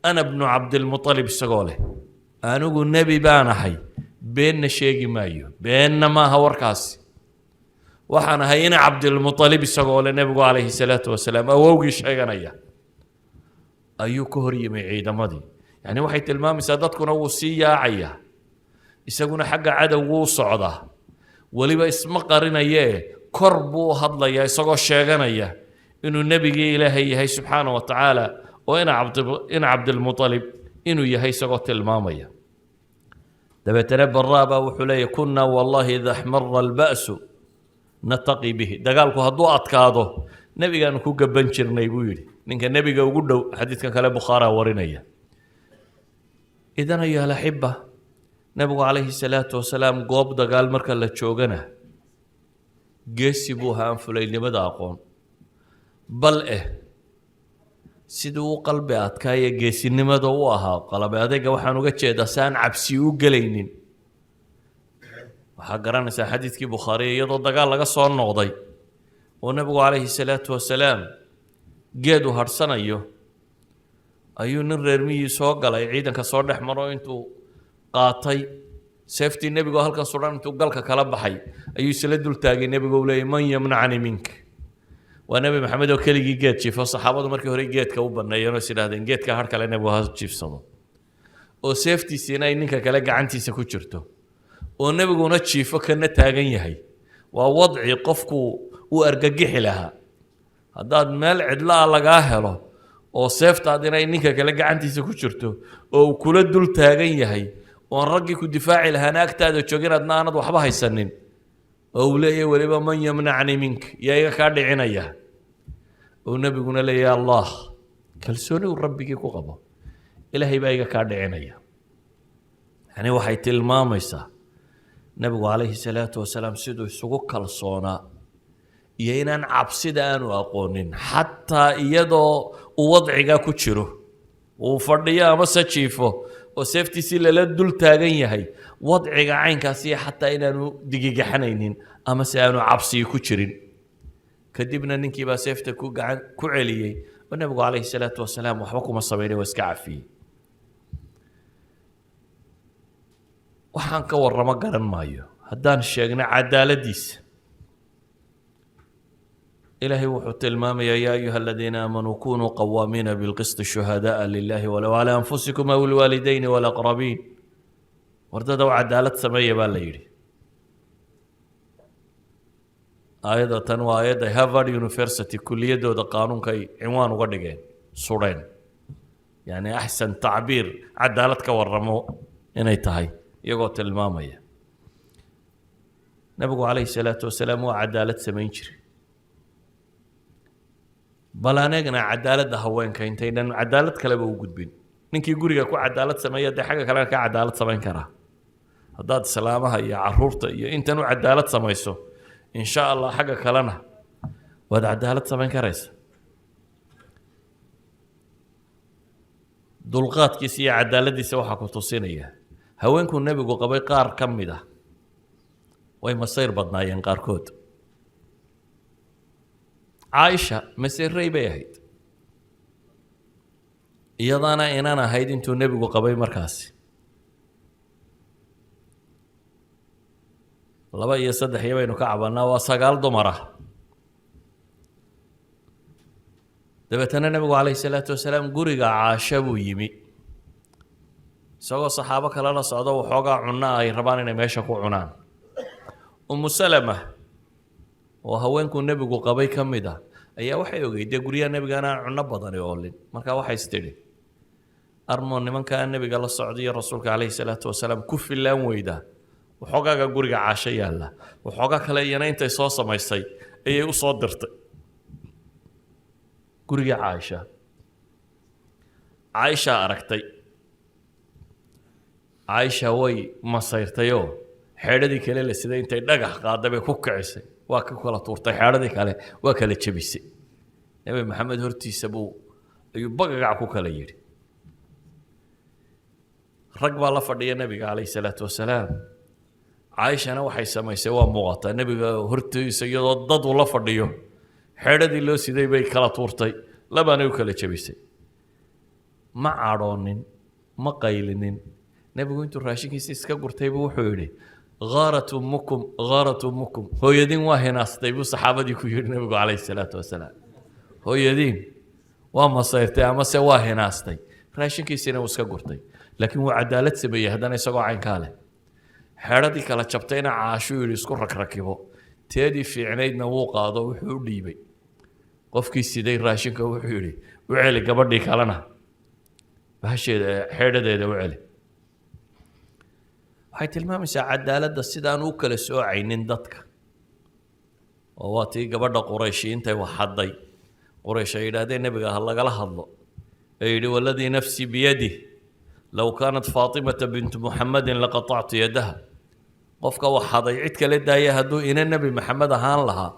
أنا ابن عبد المطلب," isagoo leh: "Anigu nebi baan ahay, beenna sheegi maayo, beenna maaha warkaasi, waxaan ahay ina Cabdilmuطalib," isagoo leh nebigu calayhi salaatu wasalaam awowgii sheeganaya ayuu ka hor yimi ciidamadii. Yani waxay tilmaamaysaa dadkuna wuu sii yaacayaa, isaguna xagga cadowgu u socdaa, weliba isma qarinayee kor buu u hadlayaa isagoo sheeganaya inuu nebigii Ilaahay yahay subxaana wa tacaala oo ina Cabdilmuطalib inuu yahay isagoo tilmaamaya. Dabeetana Baraa baa wuxuu leeyahy: "كنا والله إذا احمر البأس نتقي به." Dagaalku hadduu adkaado nebigaanu ku gaban jirnay, buu yidhi, ninka nebiga ugu dhow. Xadiidkan kale Bukhaaraa warinaya. إذن أيها الأحبة, nebigu calayhi salaatu wasalaam goob dagaal marka la joogana geesi buu ahaa aan fulaynimada aqoon. Bal eh siduu u qalbi adkaaya geesinimada u ahaa, qalabe adayga waxaan uga jeedaa si aan cabsi u gelaynin. Waxaa garanaysaa xadiidkii Bukhaariya, iyadoo dagaal laga soo noqday oo nebigu calayhi salaatu wasalaam geed uu hadhsanayo ayuu nin reer miyii soo galay, ciidanka soo dhex maro, intuu qaatay seeftii nebigu halkan suran intuu galka kala baxay ayuu isla dul taagay nebigu, uu leeyay: "من يمنعني منك?" Waa Nebi Maxamed oo keligii geed jiifo. Saxaabadu markii hore geedka u banneeyeen oo is idhahdeen geedka har kale nebigu ha jiifsado, oo seeftiisiina ay ninka kale gacantiisa ku jirto, oo nebiguna jiifo kana taagan yahay. Waa wadci qofku uu argagixi lahaa. Haddaad meel cidla ah lagaa helo oo seeftaadina ay ninka kale gacantiisa ku jirto oo uu kula dul taagan yahay, oon raggii ku difaaci lahaana agtaada joogin, adna aanad waxba haysanin, oo uu leeyahay weliba "Man yamnacnii mink?", yaa iga kaa dhicinaya, uu nebiguna leeyahay Allah, kalsooni uu rabbigii ku qabo, Ilaahay baa iga kaa dhicinaya. Yani waxay tilmaamaysaa nebigu calayhi salaatu wasalaam siduu isugu kalsoonaa iyo inaan cabsida aanu aqoonin, xataa iyadoo uu wadcigaa ku jiro, uu fadhiyo amase jiifo oo seeftiisii lala dul taagan yahay. Wadciga caynkaasi xataa inaanu digigaxanaynin amase aanu cabsiyi ku jirin. Kadibna ninkii baa seefta ku gacan ku celiyey oo nebigu calayhi salaatu wasalaam waxba kuma samaynin, waa iska cafiyey. Waxaan ka warramo garan maayo haddaan sheegno cadaaladdiisa. Ilaahay wuxuu tilmaamayaa: "يا أيها الذين آمنوا كونوا قوامين بالقسط شهداء لله ولو على أنفسكم أو الوالدين والأقربين". Wardada cadaalad sameeya baa la yidhi. Aayadda tan waa aayadda Harvard University kulliyaddooda qaanuunka ay cinwaan uga dhigeen, sudheen, yani axsan tacbiir cadaalad ka warramo inay tahay, iyagoo tilmaamaya nabigu calayhi salaatu wasalaam waa cadaalad samayn jiray. Bal anagana cadaaladda haweenka intaynan cadaalad kaleba u gudbin, ninkii guriga ku cadaalad sameeya dee xagga kalena ka cadaalad samayn karaa. Haddaad islaamaha iyo caruurta iyo intan u cadaalad samayso, in sha Allah xagga kalena waad cadaalad samayn karaysa. Dulqaadkiisa iyo cadaaladdiisa waxaa ku tusinaya haweenkuu nebigu qabay qaar ka mid ah way masayr badnaayeen qaarkood. Caaisha masayrey bay ahayd, iyadana inan ahayd intuu nebigu qabay. Markaasi laba iyo saddex iyo baynu ka cabanaa, waa sagaal dumar ah. Dabeetana nebigu calayhi salaatu wasalaam guriga Caasha buu yimi isagoo saxaabo kale la socdo, waxoogaa cunno ay rabaan inay meesha ku cunaan. Umu Salama oo haweenkuu nebigu qabay ka mid ah ayaa waxay ogeyd dee guryaha nebigana aan cunno badani oolin. Marka waxay is tidhi, armoo nimankaa nebiga la socdayo rasuulka calayhi salaatu wasalaam ku fillaan weydaa waxoogaaga guriga Caasho yaalla. Waxoogaa kale iyana intay soo samaysay ayay u soo dirtay guriga Caaisha. Caaisha aragtay. Caaisha way masayrtayoo xeedhadii kale la siday intay dhagax qaaday bay ku kicisay, waa ka kala tuurtay xeedhadii kale, waa kala jebisay. Nebi Maxamed hortiisa buu ayuu bagagac ku kala yidhi. Rag baa la fadhiya nebiga calayhi salaatu wasalaam. Caaishana waxay samaysay waa muuqataa. Nebiga hortiisa iyadoo dad uu la fadhiyo xeedhadii loo siday bay kala tuurtay, labaanay u kala jebisay. Ma cadhoonin, ma qaylinin. Nebigu intuu raashinkiisa iska gurtay buu wuxuu yidhi: "غارت أمكم، غارت أمكم", hooyadiin waa hinaastay buu saxaabadii ku yidhi nebigu calayhi salaatu wasalaam. Hooyadiin waa masayrtay amase waa hinaastay. Raashinkiisiina wuu iska gurtay, laakiin wuu cadaalad sameeyey. Haddana isagoo caynkaa leh, xeedhadii kala jabtayna Caashuu yidhi isku ragrakibo, teedii fiicnaydna wuu qaado, wuxuu u dhiibay qofkii siday raashinka. Wuxuu yidhi: "U celi gabadhii kalena bahasheeda, xeedhadeeda u celi." Waxay tilmaamaysaa cadaaladda sidaan u kala soocaynin dadka, oo waa tii gabadha Qurayshi intay wax xadday Quraysh ay yidhaahdeen nebiga ha lagala hadlo, ee yidhi: "والذي نفسي بيده لو كانت فاطمة بنت محمد لقطعت يدها". Qofka wax xaday cid kale daaya, hadduu ina Nebi Maxamed ahaan lahaa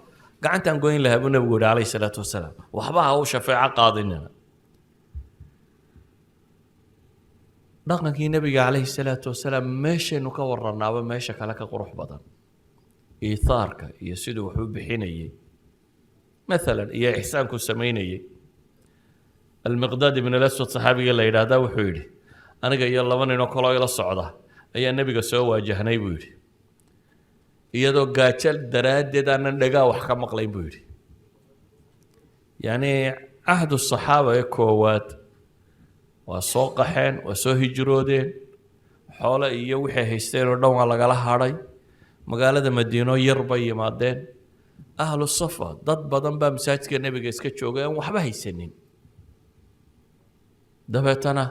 gacantaan goyn lahaa, buu nebigu yihi calayhi salaatu wasalaam. Waxba ha u shafeeco qaadinina. Dhaqankii nebiga calayhi salaatu wasalaam meeshaynu ka warranaaba meesha kale ka qurux badan, iithaarka iyo siduu wax u bixinayey maalan iyo ixsaanku samaynayey. Almiqdaad ibn Alaswad saxaabiga la yidhaahdaa wuxuu yidhi: "Aniga iyo laba ninoo kaloo ila socda ayaa nebiga soo waajahnay," buu yidhi, "iyadoo gaajo daraaddeed aanan dhagaa wax ka maqlayn," buu yidhi. Yacni cahdu saxaaba ee koowaad waa soo qaxeen, waa soo hijroodeen, xoole iyo wixay haysteen oo dhan waa lagala hadhay. Magaalada Madiino yar bay yimaadeen. Ahlu safa dad badan baa masaajidka Nebiga iska joogay aan waxba haysanin. Dabeetana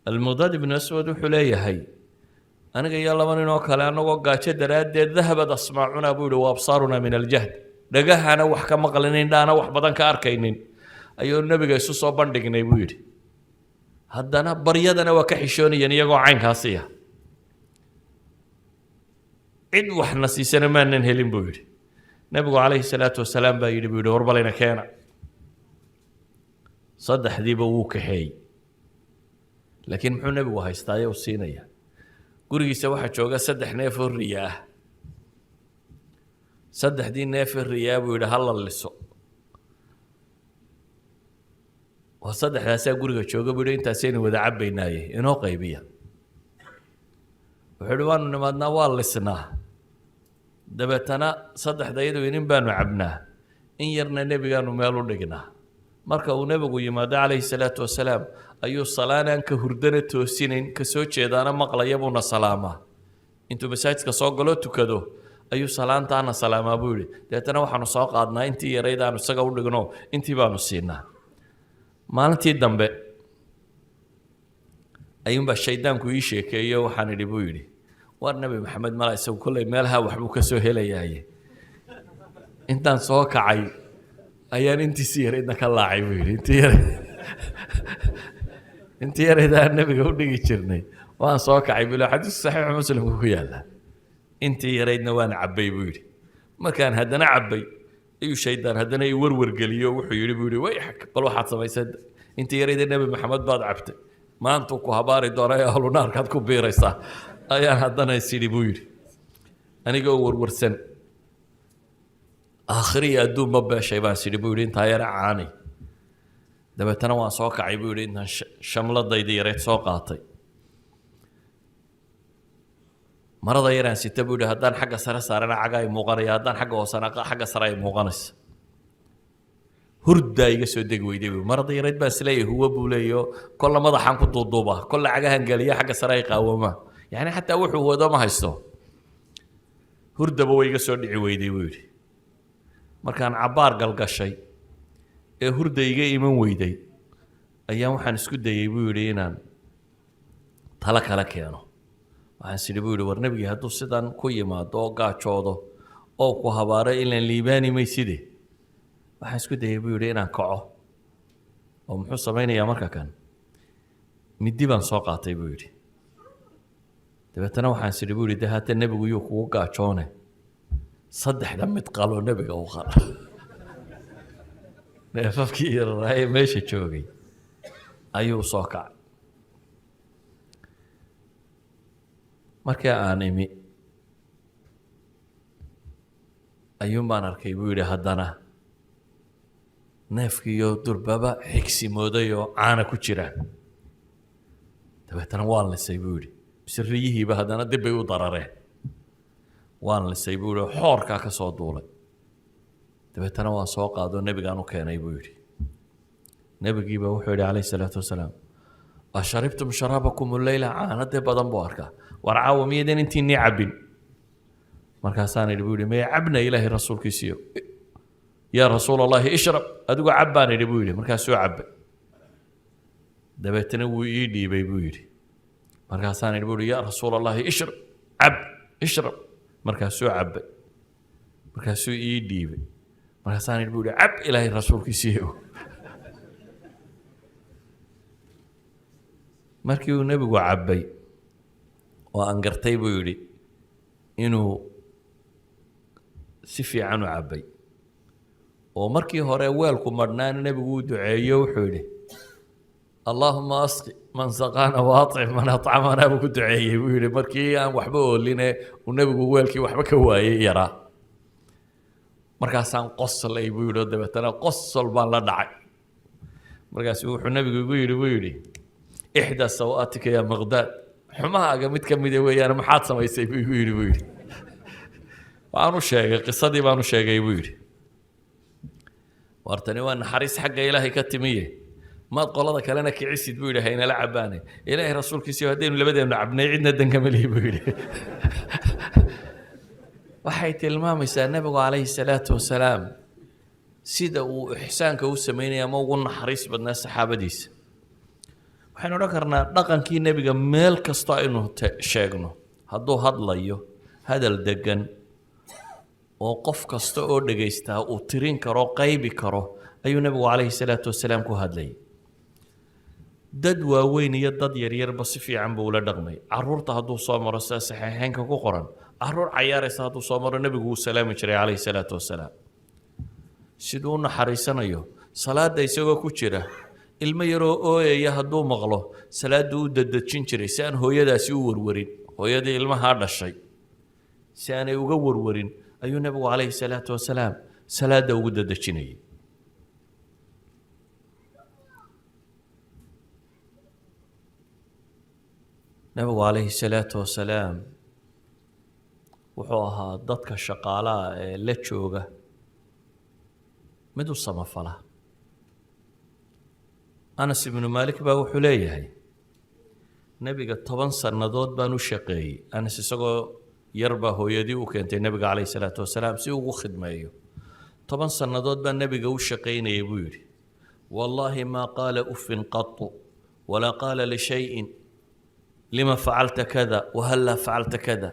Almiqdaad Ibnu Aswad wuxuu leeyahay, aniga iyo laba nin oo kale, annagoo gaajo daraaddeed ذهبت أسماعنا, buu yihi, وأبصارنا من الجهد, dhagahana wax ka maqlinin, indhahana wax badan ka arkaynin, ayuu Nebiga isu soo bandhignay, buu yidhi. Haddana baryadana waa ka xishoonayeen iyagoo caynkaasiya. Cid waxna siisana maanan helin, buu yidhi. Nebigu calayhi salaatu wasalaam baa yidhi, buu yidhi, warbalayna keena. Saddexdiiba wuu kaxeeyey, laakiin muxuu nebigu haystaaye u siinaya? Gurigiisa waxaa jooga saddex neef oo riya ah. Saddexdii neefee riyaa, buu yidhi, ha la liso. Waa saddexdaasaa guriga jooga, buu yidhi, intaasaynu wada cabbaynaaye inoo qaybiya. Wuxuu yidhi, waanu nimaadnaa, waa lisnaa, dabeetana saddexda iyadu inin baanu cabnaa, in yarna nebigaanu meel u dhignaa. Marka uu nebigu yimaado calayhi salaatu wasalaam ayuu salaanaan ka hurdana toosinayn, ka soo jeedaana maqlaya buuna salaamaa. Intuu masaajidka soo galo tukado ayuu salaantaana salaamaa, buu yidhi. Dabeetana waxaanu soo qaadnaa intii yarayd aanu isaga u dhigno, intii baanu siinaa. Maalintii dambe ayuunbaa shaydaanku ii sheekeeyo. Waxaan idhi, buu yidhi, war Nebi Maxamed mala isagu kolley meelaha waxbuu ka soo helayaaye. Intaan soo kacay ayaan intiisi yaraydna ka laacay, buu yidhi. Intii yarayd aan nebiga u dhigi jirnay waan soo kacay bilo. Xadiisku Saxiixu Muslimku ku yaalla. Intii yaraydna waan cabbay, buu yidhi. Markaan haddana cabbay ayuu shaydaan haddana i warwargeliyo. Wuxuu yidhi, buu yidhi, way bal waxaad samaysay, intii yarayda Nebi Maxamed baad cabtay, maantuu ku habaari doona ee ahlu naarkaad ku biiraysaa, ayaan haddana is idhi, buu yidhi. Anigoo warwarsan aakhiri iyo adduunba beeshay baan is idhi, buu yidhi, intaa yara caanay. Dabeetana waan soo kacay, buu yidhi, intaan shamladayda yareyd soo qaatay, marada yaraan sita, buu yidhi, haddaan xagga sare saarana caga ay muuqanaya, haddaan xagga hoosena xagga sare ay muuqanaysa. Hurdaa iga soo degi weyday, buu. Marada yarayd baan isleeyahay huwa, buu leeyaho, kolla madaxaan ku duuduubaa, kolla cagahan geliya, xagga sare ay qaawamaa. Yacni xataa wuxuu wado ma haysto. Hurdaba way iga soo dhici weyday, buu yidhi. Markaan cabbaar galgashay ee hurda iga iman weyday ayaan waxaan isku dayey, buu yidhi, inaan talo kala keeno. Waxaan is idhi, buu yidhi, war nebigii hadduu sidan ku yimaado oo gaajoodo oo ku habaaro, ilan liibaani mayside. Waxaan isku dayey, buu yidhi, inaan kaco oo muxuu samaynayaa marka kan. Midi baan soo qaatay, buu yidhi. Dabeetana waxaan is idhi, buu yidhi, de haatan nebigu yuu kugu gaajoone, saddexda mid qalo, nebiga u qal. Neefafkii yararaaye meesha joogay ayuu soo kacay. Markii aan imi ayuun baan arkay, buu yidhi, haddana neefkiiyo durbaba xigsimooday oo caana ku jiraan. Dabeetana waan lisay, buu yidhi. Mise riyihiiba haddana dib bay u darareen. Waan lisay, buu yidhi, xoorkaa ka soo duulay. Dabeetana waan soo qaado, nebigaan u keenay, buu yidhi. Nebigiiba wuxuu yidhi calayhi salaatu wasalaam, أشربتم شرابكم الليلة? Caanadee badan buu arkaa. War caawa miyadan intiinii cabbin? Markaasaan idhi, buu yidhi, maya, cabna, Ilaahay rasuulkiisiyo. يا رسول الله اشرب, adigu cab, baan idhi, buu yidhi. Markaasuu cabbay. Dabeetana wuu ii dhiibay, buu yidhi. Markaasaan idhi, buu yidhi, يا رسول الله اشرب, cab, اشرب. Markaasuu cabbay. Markaasuu ii dhiibay. Markaasaan idhi, buu yidhi, cab, Ilaahay rasuulkiisiiyo. Markii uu nebigu cabbay oo aan gartay, buu yidhi, inuu si fiican u cabbay, oo markii hore weelku madhnaana nebigu uu duceeyo, wuxuu yidhi, اللهم اسق من سقانا وأطعم من أطعمنا, buu ku duceeyey, buu yidhi. Markii aan waxba ooline uu nebigu weelkii waxba ka waayey yaraa, markaasaan qoslay, buu yidhi, oo dabeetana qosol baan la dhacay. Markaasuu wuxuu nebigu igu yidhi, buu yidhi, إحدى سوآتك يا مقداد, xumahaaga mid ka mida weeyaan, maxaad samaysay, buu igu yidhi, buu yidhi. Waan u sheegay qisadii, baan u sheegay, buu yidhi. Waartani waa naxariis xagga Ilaahay ka timiye, maad qolada kalena kicisid, buu yidhi, haynala cabaane. Ilaahay rasuulkiisiyo, haddaynu labadeenu cabnay, cidna dankama lihi, buu yidhi. Waxay tilmaamaysaa nebigu calayhi salaatu wasalaam sida uu ixsaanka u sameynaya ama ugu naxariis badnaa saxaabadiisa. Waxaynu odhan karnaa dhaqankii nebiga meel kasta aynu sheegno, hadduu hadlayo, hadal degan oo qof kasta oo dhegaystaa uu tirin karo, qaybi karo, ayuu nebigu calayhi salaatu wasalaam ku hadlayay. Dad waaweyn iyo dad yaryarba si fiican buu ula dhaqmay. Caruurta hadduu soo maro, sida saxiixeynka ku qoran, caruur cayaaraysa hadduu soo maro, nebigu wuu salaami jiray calayhi salaatu wasalaam. Siduu u naxariisanayo, salaadda isagoo ku jira, ilmo yaroo ooyaya hadduu maqlo, salaaddu u dadejin jiray si aan hooyadaasi u warwarin. Hooyadii ilmahaa dhashay si aanay uga warwarin ayuu nebigu calayhi salaatu wasalaam salaadda ugu dadejinayay. Nebigu calayhi salaatu wasalaam wuxuu ahaa dadka shaqaalaha ee la jooga mid u samafala. Anas ibnu Maalik baa wuxuu leeyahay, nebiga 10 sannadood baan u shaqeeyey. Anas isagoo yar baa hooyadii u keentay nebiga calayhi salaatu wasalaam si ugu khidmeeyo. 10 sannadood baan nebiga u shaqaynayay, buu yidhi. Wallaahi maa qaala uffin qatu, walaa qaala lishayin lima facalta kada wahallaa facalta kada.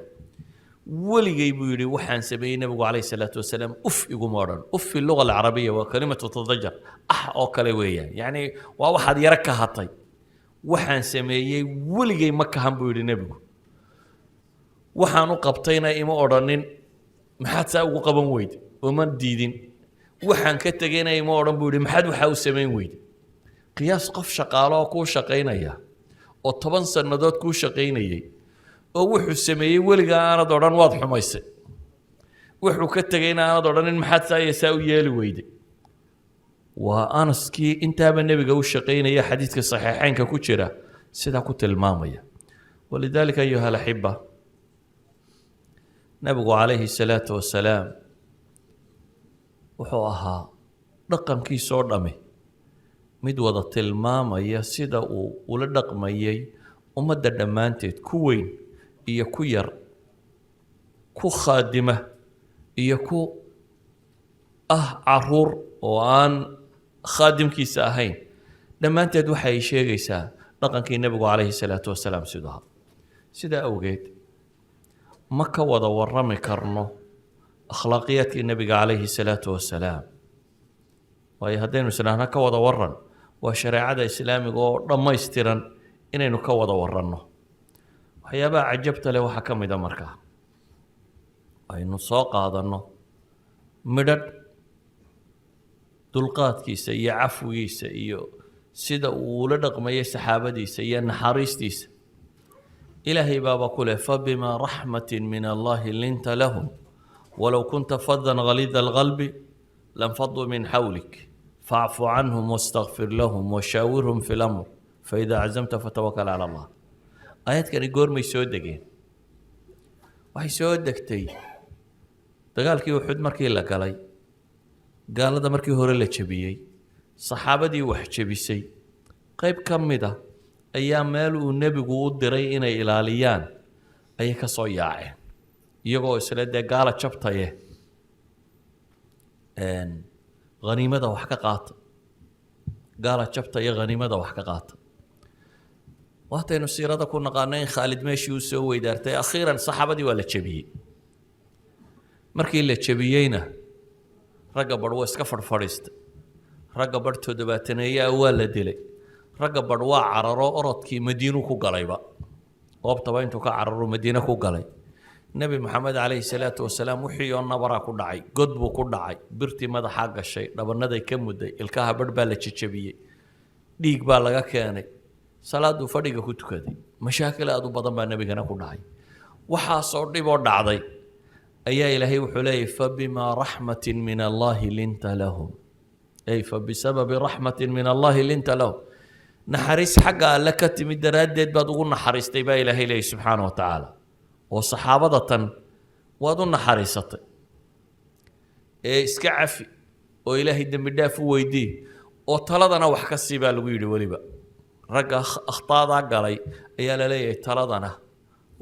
Weligay, buu yidhi, waxaan sameeyey nebigu calayhi salaatu wasalaam uf iguma odhan. Uf fi luga alcarabiya waa kalimatu tadajar ah oo kale weeyaan, yacni waa waxaad yaro kahatay. Waxaan sameeyey weligay ma kahan, buu yidhi nebigu. Waxaan u qabtayna ima odhanin, maxaad saa ugu qaban weyde? Uma diidin. Waxaan ka tegayna ima odhan, buu yidhi, maxaad waxaa u samayn weyde? Qiyaas qof shaqaalo oo kuu shaqaynaya oo 10 sannadood kuu shaqaynayay, oo wuxuu sameeyey weligaa aanad odhan waad xumaysay, wuxuu ka tegayna aanad odhanin maxaad saa iyo saa u yeeli weyde. Waa Anaskii intaaba nebiga u shaqaynaya xadiidka saxiixeynka ku jira sidaa ku tilmaamaya. Walidaalika, ayuha alaxiba, nebigu calayhi salaatu wasalaam wuxuu ahaa dhaqankiisoo dhami mid wada tilmaamaya sida uu ula dhaqmayay ummadda dhammaanteed, ku weyn iyo ku yar, ku khaadima iyo ku ah caruur oo aan khaadimkiisa ahayn. Dhammaanteed waxay sheegaysaa dhaqankii nebigu calayhi salaatu wasalaam siduu ahaa. Sidaa awgeed ma ka wada warrami karno akhlaaqiyaadkii nebiga calayhi salaatu wasalaam, waayo haddaynu isdhahno ka wada waran, waa shareecada islaamiga oo dhammaystiran inaynu ka wada waranno. Waxyaabaha cajabta leh waxaa ka mid a, markaa aynu soo qaadanno midhadh dulqaadkiisa iyo cafwigiisa iyo sida uu ula dhaqmayay saxaabadiisa iyo naxariistiisa. Ilaahay baaba ku leh: "Fabimaa raxmatin min Allahi linta lahum, walow kunta fadan galiida alqalbi lanfaduu min xawlik, facfu canhum wastakfir lahum washaawirhum fi lamr, faida cazamta fatawakal cala Allah." Aayadkani goormay soo degeen? Waxay soo degtay dagaalkii Uxud markii la galay, gaalada markii hore la jebiyey. Saxaabadii wax jebisay qayb ka mid a ayaa meel uu nebigu u diray inay ilaaliyaan ayay ka soo yaaceen, iyagoo isle dee gaala jabtaye haniimada wax ka qaata, gaala jabtaye haniimada wax ka qaata. Waataynu siirada ku naqaano in Khaalid meeshii uu soo weydaartay. Akhiiran saxaabadii waa la jebiyey. Markii la jebiyeyna, ragga badh waa iska fadhfadhiistay, ragga badh toddobaataneeyaa waa la dilay, ragga badh waa cararo, orodkii Madiinuu ku galayba, goobtaba intuu ka cararo Madiine ku galay. Nebi Maxamed calayhi salaatu wasalaam wixii oo nabaraa ku dhacay, god buu ku dhacay, birtii madaxaa gashay, dhabanaday ka mudday, ilkaha badh baa la jejebiyey, dhiig baa laga keenay, salaaduu fadhiga ku tukaday. Mashaakil aad u badan baa nebigana ku dhacay. Waxaasoo dhiboo dhacday ayaa Ilaahay wuxuu leeyahy: "Fabimaa raxmatin min Allahi linta lahum", ay fabisababi raxmatin min Allahi linta lahum. Naxariis xagga Alle ka timid daraaddeed baad ugu naxariistay, baa Ilaahay leeyahy subxaana wa tacaala, oo saxaabada tan waad u naxariisatay ee iska cafi. Oo Ilaahay dembi dhaaf u weydii oo taladana wax ka sii baa lagu yidhi. Weliba ragga akhtaadaa galay ayaa la leeyahay, taladana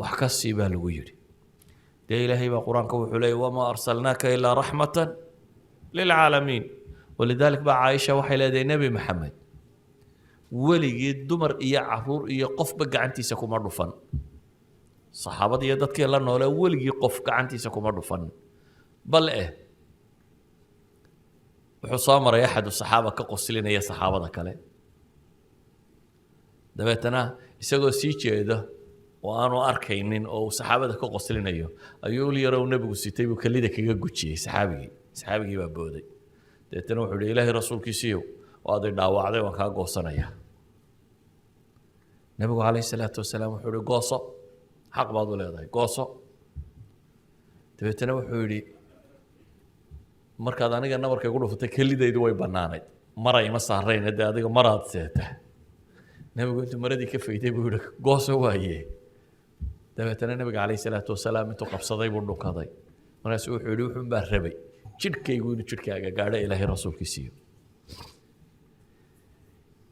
wax ka sii baa lagu yidhi. Dee Ilaahay baa Qur-aanka wuxuu leeyahy: وما أرسلناك إلا رحمة للعالمين. ولذلك baa Caaisha waxay leedahay, Nebi Maxamed weligii dumar iyo caruur iyo qofba gacantiisa kuma dhufan. Saxaabada iyo dadkii la noolee weligii qof gacantiisa kuma dhufan. Bal eh wuxuu soo maray axadu saxaaba ka qoslinaya saxaabada kale. Dabeetana isagoo sii jeeda oo aanu arkaynin oo uu saxaabada ka qoslinayo ayuu ul yarow nebigu sitay buu kelida kaga gujiyey saxaabigii. Saxaabigii baa booday. Dabeetana wuxuu yihi: "Ilaahay rasuulkiisiiyow, waad i dhaawacday, waan kaa goosanayaa." Nebigu calayhi salaatu wasalaam wuxuu yihi: "Gooso, xaq baad u leedahay, gooso." Dabeetana wuxuu yidhi: "Markaad aniga nabarka igu dhufatay kelidaydu way bannaanayd, mara ima saarayn, dee adiga maraad seeta." Nebigu intuu maradii ka fayday buu yihi: "Gooso waaye." Dabeetana nebiga calayhi salaatu wasalaam intuu qabsaday buu dhunkaday. Markaasuu wuxuu yihi: "Wuxuun baa rabay jidhkaygu inuu jidhkaaga gaadho, Ilaahay rasuulkiisiiyo."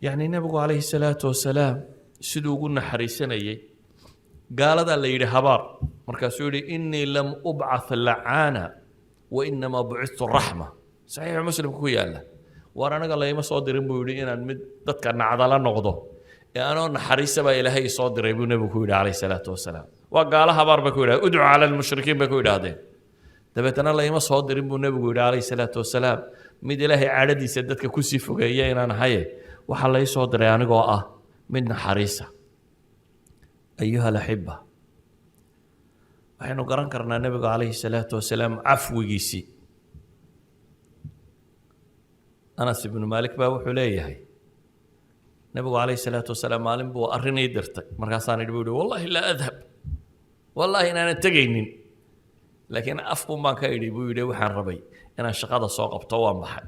Yacni nebigu calayhi salaatu wasalaam siduu ugu naxariisanayey gaaladaa la yidhi habaar, markaasuu yihi: "إني لم أبعث لعانا وإنما بعثت رحمة." Saxiixu Muslimka ku yaalla. "Waar anaga layma soo dirin," buu yidhi, "inaan mid dadka nacdala noqdo, ee anoo naxariisa baa Ilaahay isoo diray," buu nebigu ku yidhi calayhi salaatu wasalaam. Waa gaalo habaar bay ku yidhahdeen, ادع على المشركين bay ku yidhaahdeen. Dabeetana "layma soo dirin," buu nebigu yidhi calayhi salaatu wasalaam, "mid Ilaahay cadhadiisa dadka kusii fogeeya inaan ahaye. Waxaa lay soo diray anigoo ah mid naxariisa." أيها الأحبة, waxaynu garan karnaa nebigu calayhi salaatu wasalaam cafwigiisii. Anas ibnu Maalik baa wuxuu leeyahay, nebigu calayhi salaatu wasalaam maalin buu arrin ii dirtay. Markaasaan idhi, buu yihi, "والله لا أذهب, wallahi inaanan tegaynin." Laakiin afkun baan ka idhi, buu yidhi, waxaan rabay inaan shaqada soo qabto. Waan baxay.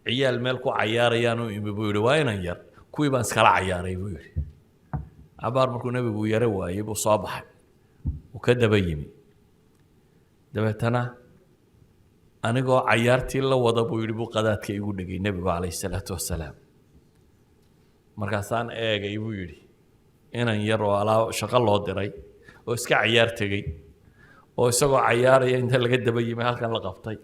Ciyaal meel ku cayaarayaan u imi, buu yidhi. Waa inan yar, kuwii baan iskala cayaaray, buu yidhi. Cabaar markuu nebigu yaro waayey buu soo baxay, uu ka daba yimi. Dabeetana anigoo cayaartii la wada, buu yidhi, buu qadaadka igu dhegay nebigu calayhi salaatu wasalaam. Markaasaan eegay, buu yidhi, inan yar oo alaa shaqo loo diray oo iska cayaar tegey oo isagoo cayaaraya inta laga daba yimi halkan la qabtay.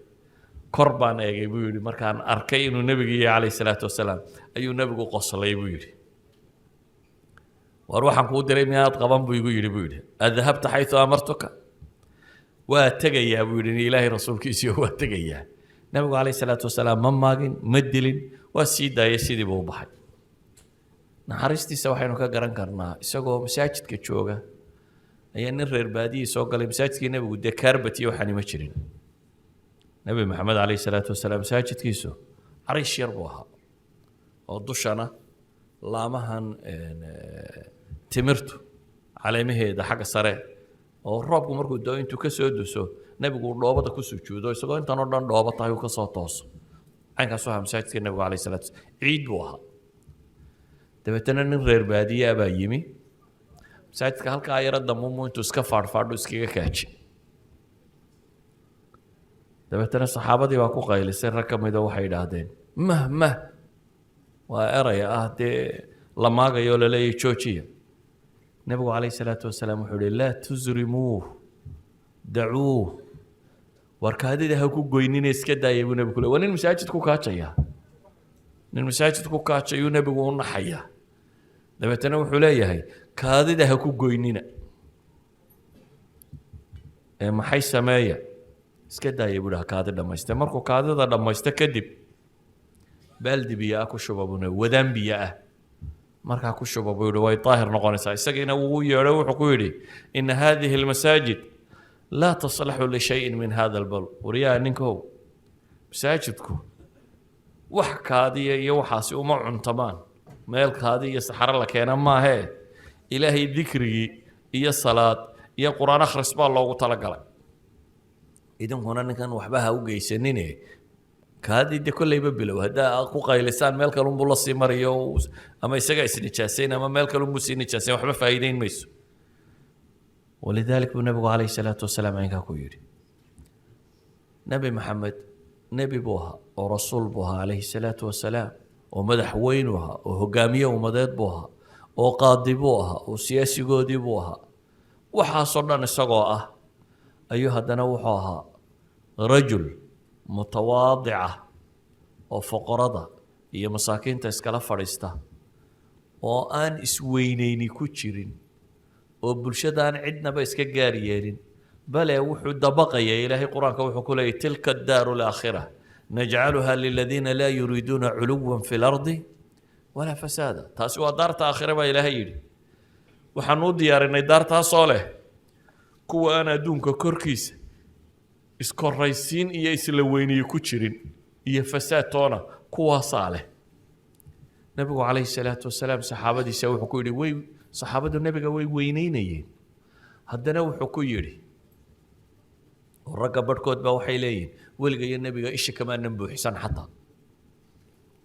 Kor baan eegay, buu yidhi. Markaan arkay inuu nebigu yahay calayhi salaatu wasalaam ayuu nebigu qoslay, buu yidhi. "War waxaan kuu diray miyaad qaban?" buu igu yidhi, buu yidhi. "أذهبت حيث أمرتك?" "Waa tegayaa," buu yidhi, "Ilaahay rasuulkiisiyo, waa tegayaa." Nebigu calayhi salaatu wasalaam ma maagin, ma dilin, waa sii daayay, sidii buu u baxay. Naxariistiisa waxaynu ka garan karnaa isagoo masaajidka jooga ayaa nin reer baadiyii soo galay masaajidkii nebigu. Dee carpet iyo waxaani ma jirin. Nebi Maxamed calayhi salaatu wasalaam masaajidkiisu cariish yar buu ahaa oo dushana laamahan timirtu caleemaheeda xagga sare, oo roobku markuu doo intuu ka soo duso nebigu uu dhoobada ku sujuudo, isagoo intan oo dhan dhoobo tahay uu ka soo tooso. Caynkaasu ahaa masaajidka nebigu calayhi salaatu wasalaam, ciid buu ahaa. Dabeetana nin reer baadiye ah baa yimi masaajidka. Halkaa yaro damumu intuu iska faadhfaadho iskaga kaaji. Dabeetana saxaabadii baa ku qaylisay. Rag ka mida waxay idhaahdeen: "Mah, mah." Waa eraya ah dee la maagayo oo laleeyahy joojiya. Nebigu calayhi salaatu wasalaam wuxuu ihi: "لا تزرموه, دعوه." War kaadida ha ku goynina, iska daaya, buu nebigu le. Waa nin masaajid ku kaajaya. Nin masaajid ku kaajayuu nebigu u naxaya. Dabeetana wuxuu leeyahay: "Kaadida ha ku goynina." Ee maxay sameeya? "Iska daaya," buu dhaha, "kaadi dhammayste." Markuu kaadida dhammaysto kadib, baaldi biyo ah ku shuba, buu nebi, wadaan biyo ah markaa ku shuba, buu yihi, way daahir noqonaysaa. Isagiina wuu u yeedhay, wuxuu ku yidhi: "إن هذه المساجد لا تصلح لشيء من هذا البول." Waryaha ninkow, masaajidku wax kaadiya iyo waxaasi uma cuntamaan, meel kaadi iyo saxaro la keena maahee. Ilaahay dikrigii iyo salaad iyo Qur-aan akhris baa loogu talagalay. Idinkuna ninkan waxba ha u geysanine. Kaadii de kolleyba bilow, haddaa ku qaylisaan meel kalunbuu la sii marayo, ama isagaa isnijaasayn ama meel kalunbuu sii nijaasayn, waxba faa'iideyn mayso. ولذلك buu nabigu calayhi salaatu wasalaam caynkaa ku yidhi. Nebi Maxamed Nebi buu ahaa oo rasuul buu ahaa calayhi salaatu wasalaam, oo madaxweynu ahaa, oo hogaamiye ummadeed buu ahaa, oo qaadi buu ahaa, oo siyaasigoodii buu ahaa. Waxaasoo dhan isagoo ah ayuu haddana wuxuu ahaa rajul mutawaadica oo foqorada iyo masaakiinta iskala fadhiista, oo aan isweyneyni ku jirin, oo bulshada aan cidnaba iska gaar yeelin. Bale wuxuu dabaqaya Ilaahay Qur-aanka wuxuu ku leeyay: تلك الدار الآخرة نجعلها للذين لا يريدون علوا في الأرض ولا فسادا. Taasi waa daarta aakhire baa Ilaahay yidhi. Waxaanu u diyaarinay daartaasoo leh kuwa aan adduunka korkiisa iskoraysiin iyo isla weyniye ku jirin iyo fasaad toona, kuwaasaa leh. Nebigu calayhi salaatu wasalaam saxaabadiisa wuxuu ku yidhi, way saxaabadu nebiga way weyneynayeen, haddana wuxuu ku yidhi, oo ragga barhkood baa waxay leeyihin weliga iyo nebiga isha kamaanan buuxsan, xataa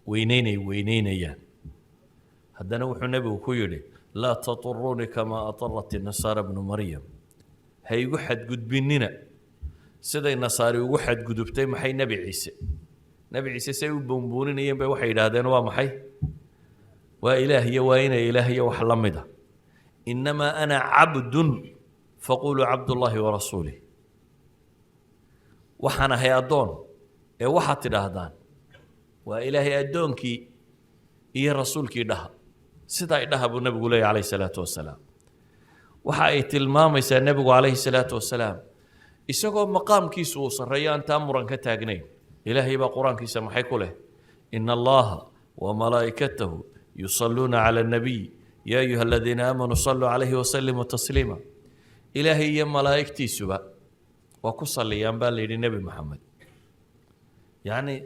weyneynay weyneynayaan, haddana wuxuu nebigu ku yidhi: لا تطروني كما أطرت النصارى ابن مريم. Ha igu xadgudbinina siday nasaari ugu xadgudubtay maxay? Nebi Ciise. Nebi Ciise say u buunbuuninayeen bay waxay yidhaahdeen waa maxay? Waa ilaah iyo waa inay ilaah iyo wax la mida. إنما أنا عبد فقولوا عبد الله ورسوله. Waxaan ahay addoon ee waxaad tidhaahdaan waa Ilaahay addoonkii iyo rasuulkii dhaha, sidaa idhaha buu nebigu leeyahy calayhi salaatu wasalaam. Waxa ay tilmaamaysaa nebigu calayhi salaatu wasalaam isagoo maqaamkiisu uu sarreeyo, aan taa muran ka taagnayn. Ilaahay baa Qur-aankiisa maxay ku leh? إن الله وملائكته يصلون على النبي يا أيها الذين آمنوا صلوا عليه وسلموا تسليما. Ilaahay iyo malaa'igtiisuba waa ku salliyaan baa la yidhi Nebi Maxamed. Yacni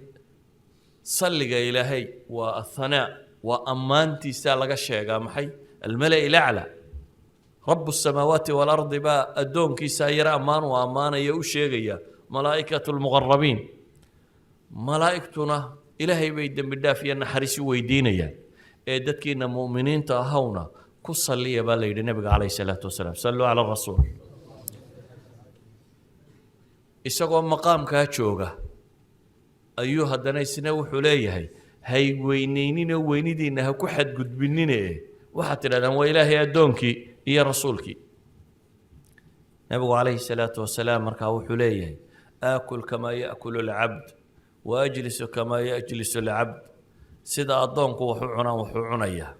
salliga Ilaahay waa athanaa, waa ammaantiisaa laga sheegaa maxay? الملأ الأعلى. رب السماوات والأرض baa addoonkiisaa yar ammaan uu ammaanaya u sheegaya malaa'ikatu lmuqarabiin. Malaa'igtuna Ilaahay bay dembi dhaaf iyo naxariis u weydiinayaan, ee dadkiina mu'miniinta ahowna ku salliya baa la yidhi nebiga calayhi salaatu wasalaam. صلوا على الرسول. Isagoo maqaamkaa jooga ayuu haddana isna wuxuu leeyahay: hay weyneyninoo weynidiinna ha ku xadgudbinine, waxaad tidhahdaan waa Ilaahay addoonkii iyo rasuulkii. Nebigu calayhi salaatu wasalaam markaa wuxuu leeyahay: آكل كما يأكل العبد وأجلس كما يجلس العبد. Sida addoonku waxu cunaan waxu cunayaa,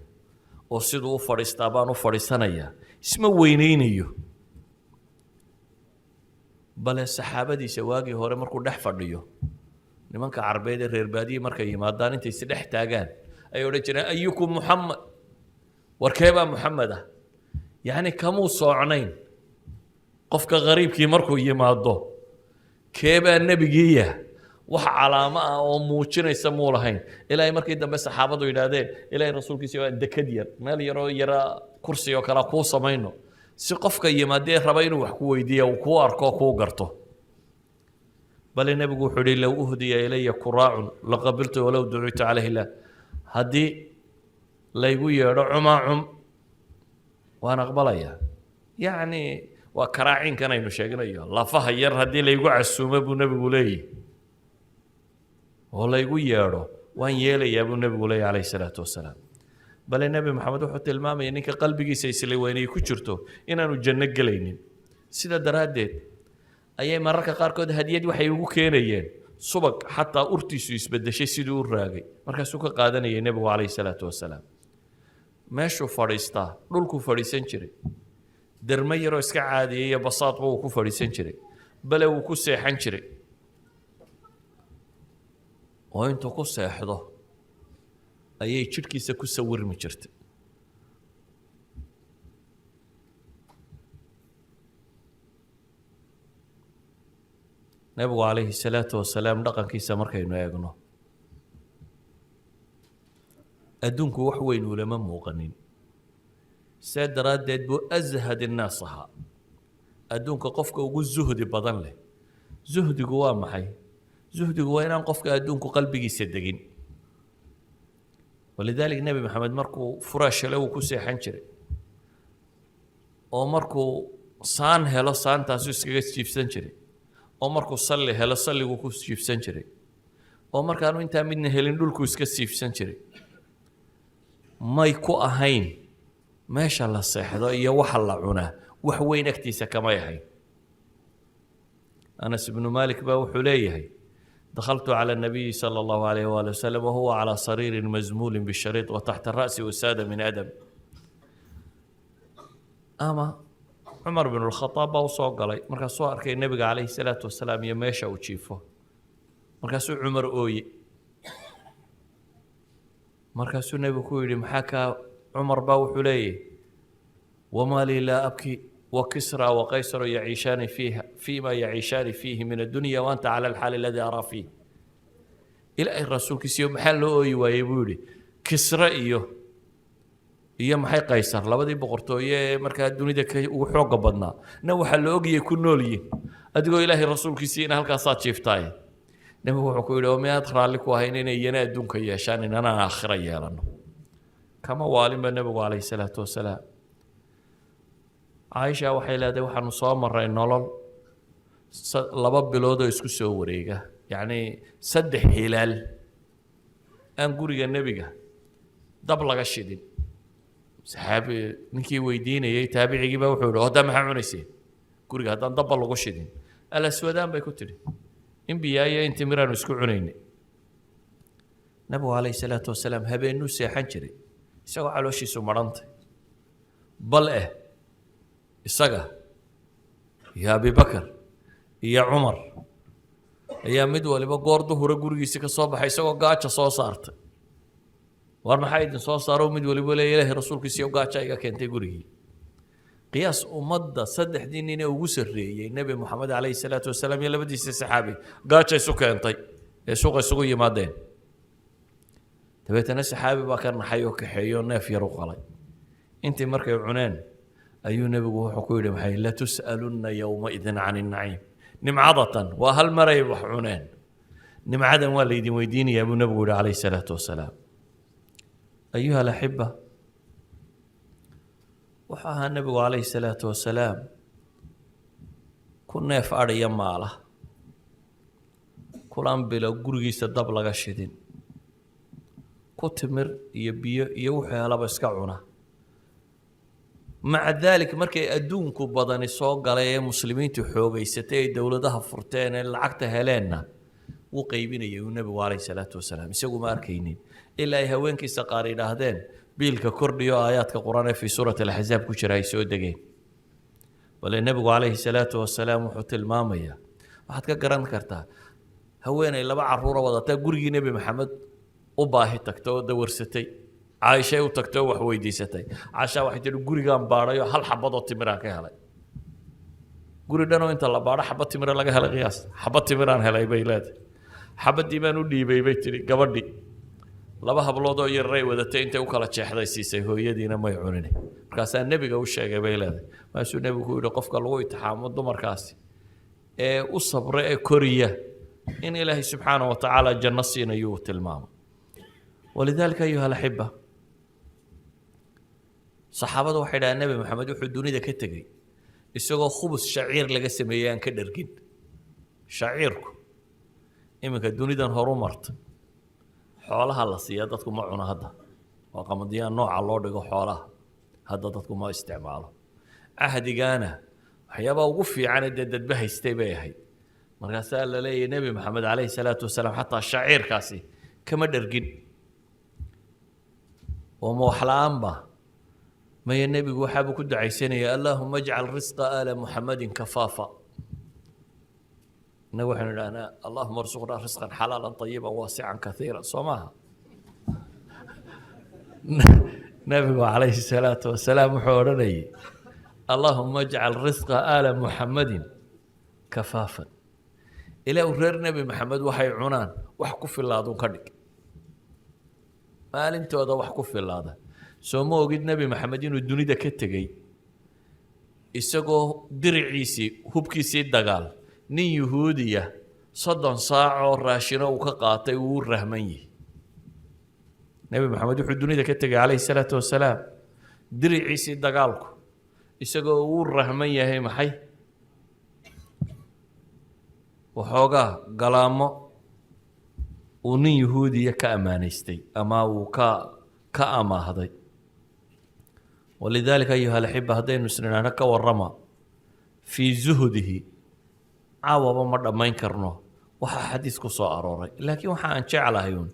oo siduu u fadhiistaa baan u fadhiisanayaa. Isma weyneynayo. Bale saxaabadiisa waagii hore markuu dhex fadhiyo, nimanka Carbeed ee reer baadiye markay yimaadaan, intay is dhex taagaan ay odhan jireen: أيكم محمد? Warkeebaa Muxamed ah? Yacni kamuu soocnayn qofka qariibkii markuu yimaado keebaa nebigiiya. Wax calaamo ah oo muujinaysa muu lahayn, ilaa ay markii dambe saxaabadu yidhaahdeen: Ilaahay rasuulkiisa, waa dekad yar, meel yaroo yara kursi oo kale kuu samayno, si qofka yimaadee raba inuu wax ku weydiiya uu kuu arko, kuu garto. Bale nebigu wuxuu yihi: لو أهدي إلي كراع لقبلت ولو دعيت عليه. La haddii laygu yeedho cumaacum waan aqbalayaa. Yacni waa karaacinkan aynu sheegnayo, lafaha yar haddii laygu casuumo buu nebigu leeyahy, oo laygu yeedho, waan yeelayaa buu nebigu leeyahy calayhi salaatu wasalaam. Bale Nebi Maxamed wuxuu tilmaamaya ninka qalbigiisa isla weynay ku jirto inaanu janno gelaynin. Sida daraaddeed ayay mararka qaarkood hadiyad waxay ugu keenayeen subag xataa urtiisu isbedeshay siduu u raagay, markaasuu ka qaadanayay nebigu calayhi salaatu wasalaam. Meeshuu fadhiistaa dhulkuu fadhiisan jiray, dermo yaroo iska caadiyay iyo basaadba wuu ku fadhiisan jiray, bale wuu ku seexan jiray, oo intuu ku seexdo ayay jidhkiisa ku sawirmi jirtay. Nebigu calayhi salaatu wasalaam dhaqankiisa markaynu eegno, adduunku wax weyn ulama muuqanin. See daraaddeed buu أزهد الناس ahaa, adduunka qofka ugu zuhdi badan leh. Zuhdigu waa maxay? Zuhdigu waa inaan qofka adduunku qalbigiisa degin. ولذلك Nebi Maxamed markuu furaash helo wuu ku seexan jiray, oo markuu saan helo saantaasuu iskaga jiifsan jiray, oo markuu salli helo salliguu ku jiifsan jiray. Oo markaanu intaa midna helin, dhulku iska siifsan jiray. May ku ahayn meesha la seexdo iyo waxa la cunaa wax weyn agtiisa kamay ahayn. Anas ibnu Malik baa wuxuu leeyahay: دخلت على النبي صلى الله عليه وآله وسلم وهو على سرير مزمول بالشريط وتحت الرأس وسادة من أدم. Ama Cumar bin Alkhadaab baa usoo galay, markaasuu arkay nebiga calayhi salaatu wasalaam iyo meesha uu jiifo. Markaasuu Cumar ooye. Markaasuu nebigu ku yidhi: "Maxaa kaa?" Cumar baa wuxuu leeyahy: وما لي لا أبكي وكسرى وقيصر يعيشان فيها فيما يعيشان فيه من الدنيا وأنت على الحال الذي أرى فيه. Ilaahay rasuulkiisiyo, maxaa loo ooyi waayey, buu yidhi, Kisre iyo maxay Qaysar, labadii boqortooye ee markaa dunida ka ugu xoogga badnaa na waxaa la ogayay ku nool yihin, adigoo Ilaahay rasuulkiisii ina halkaasaad jiiftaaye? Nebigu wuxuu ku yidhi: "Oo miyaad raalli ku ahayn inay iyana adduunka yeeshaan, inanaan aakhira yeelano?" Kama waalinba nebigu calayhi salaatu wasalaam. Caaisha waxay leedahay: waxaanu soo maray nolol 2 bilood oo isku soo wareega, yacni 3 hilaal aan guriga nebiga dab laga shidin. Saxaabi ninkii weydiinayey, taabicigii baa wuxuu yihi: "Haddaa maxaa cunayseen guriga haddaan dabba lagu shidin?" "Alaswadaan," bay ku tidhi, "in biyaa iyo in timiraanu isku cunaynay." Nabigu calayhi salaatu wasalaam habeenuu seexan jiray isagoo calooshiisu marhantay. Bal isaga iyo Abibakar iyo Cumar ayaa mid waliba goor duhura gurigiisi ka soo baxay isagoo gaaja soo saartay. "War maxaa idin soo saaro?" Mid waliba leeya: "Ilaahay rasuulkiisiyo, gaaja iga keentay gurigii." Qiyaas ummadda saddexdii nin ee ugu sarreeyey, Nebi Moxamed calayhi salaatu wasalaam iyo labadiisa saxaabi, gaaja isu keentay ee suuqa isugu yimaadeen. Dabeetana saxaabi baa ka naxay oo kaxeeyo, neef yar u qalay. Intii markay cuneen ayuu nebigu wuxuu ku yidhi maxay? لتسألن يومئذ عن النعيم. Nimcadatan waa hal maray wax cuneen. Nimcadan waa laydin weydiinayaa, buu nebigu yihi calayhi salaatu wasalaam. أيها الأحبة, wuxuu ahaa nebigu calayhi salaatu wasalaam ku neef adhiya maala kulan bilo gurigiisa dab laga shidin, ku timir iyo biyo iyo wuxuu helaba iska cuna. Maca daalik, markay adduunku badani soo galay ee muslimiintu xoogeysatay, ay dowladaha furteen ee lacagta heleenna, wuu qaybinayay uu nebigu calayhi salaatu wasalaam. Isagu ma arkaynin ilaa ay haweenkiisa qaar yidhaahdeen: "Biilka kordhiyo." Aayaadka Qur-aan ee fii suurati Alaxzaab ku jira ay soo degeen. Bale nebigu calayhi salaatu wasalaam wuxuu tilmaamayaa, waxaad ka garan kartaa, haweenay laba caruura wadataa gurigii Nebi Maxamed u baahi tagtay oo dawarsatay. Caaishay u tagtay oo wax weydiisatay. Caashaa waxay tihi: "Gurigaan baadhay oo hal xabad oo timiraan ka helay." Guri dhanoo inta la baadho xabad timira laga helay, qiyaas. "Xabad timiraan helay," bay leedahay. "Xabaddii baan u dhiibay," bay tihi, "gabadhii laba hablood oo yaray wadatay intay u kala jeexday siisay, hooyadiina may cunin. Markaasaa nebiga u sheegay," bay leedahay. Markaasuu nebigu ku yidhi: "Qofka lagu itixaamo dumarkaasi ee u sabra ee koriya, in Ilaahay subxaana wa tacaala janno siinayuu tilmaamay." ولذلك أيها الأحبة, saxaabadu waxay dhahaan Nebi Maxamed wuxuu dunida ka tegey isagoo khubus shaciir laga sameeyey aan ka dhergin. Shaciirku iminka dunidan horu marta xoolaha la siiya, dadku ma cuno hadda. Waa qamadiyaan nooca loo dhigo xoolaha, hadda dadku ma isticmaalo. Cahdigaana waxyaabaha ugu fiicane dee dadba haystay bay ahayd. Markaasaa la leeyahy Nebi Maxamed calayhi salaatu wasalaam xataa shaciirkaasi kama dhergin. Oo ma wax la-aan ba? Maya, nebigu waxaabuu ku ducaysanaya: اللهم اجعل رزق آل محمد كفافا. Innagu waxaynu idhahnaa: اللهم ارزقنا رزقا حلالا طيبا واسعا كثيرا, soo maaha? Nebigu calayhi salaatu wasalaam wuxuu odhanayay: اللهم اجعل رزق آل محمد كفافا. Ilaahu, reer Nebi Maxamed waxay cunaan wax ku filaadun ka dhig, maalintooda wax ku filaada. Soo ma ogid Nebi Maxamed inuu dunida ka tegey isagoo diriciisii, hubkiisii dagaal, nin Yuhuudiya 30 saacoo raashino uu ka qaatay uu u rahman yihi? Nebi Maxamed wuxuu dunida ka tegey calayhi salaatu wasalaam diriciisii dagaalku isagoo uu rahman yahay maxay? Waxoogaa galaamo. Uu nin Yahuudiya ka ammaanaystay ama uu ka amaahday. ولذلك أيها الأحبة, haddaynu isnidhaahno ka warrama في زهده, caawaba ma dhammayn karno waxaa xadiis ku soo arooray, laakiin waxa aan jeclahay uun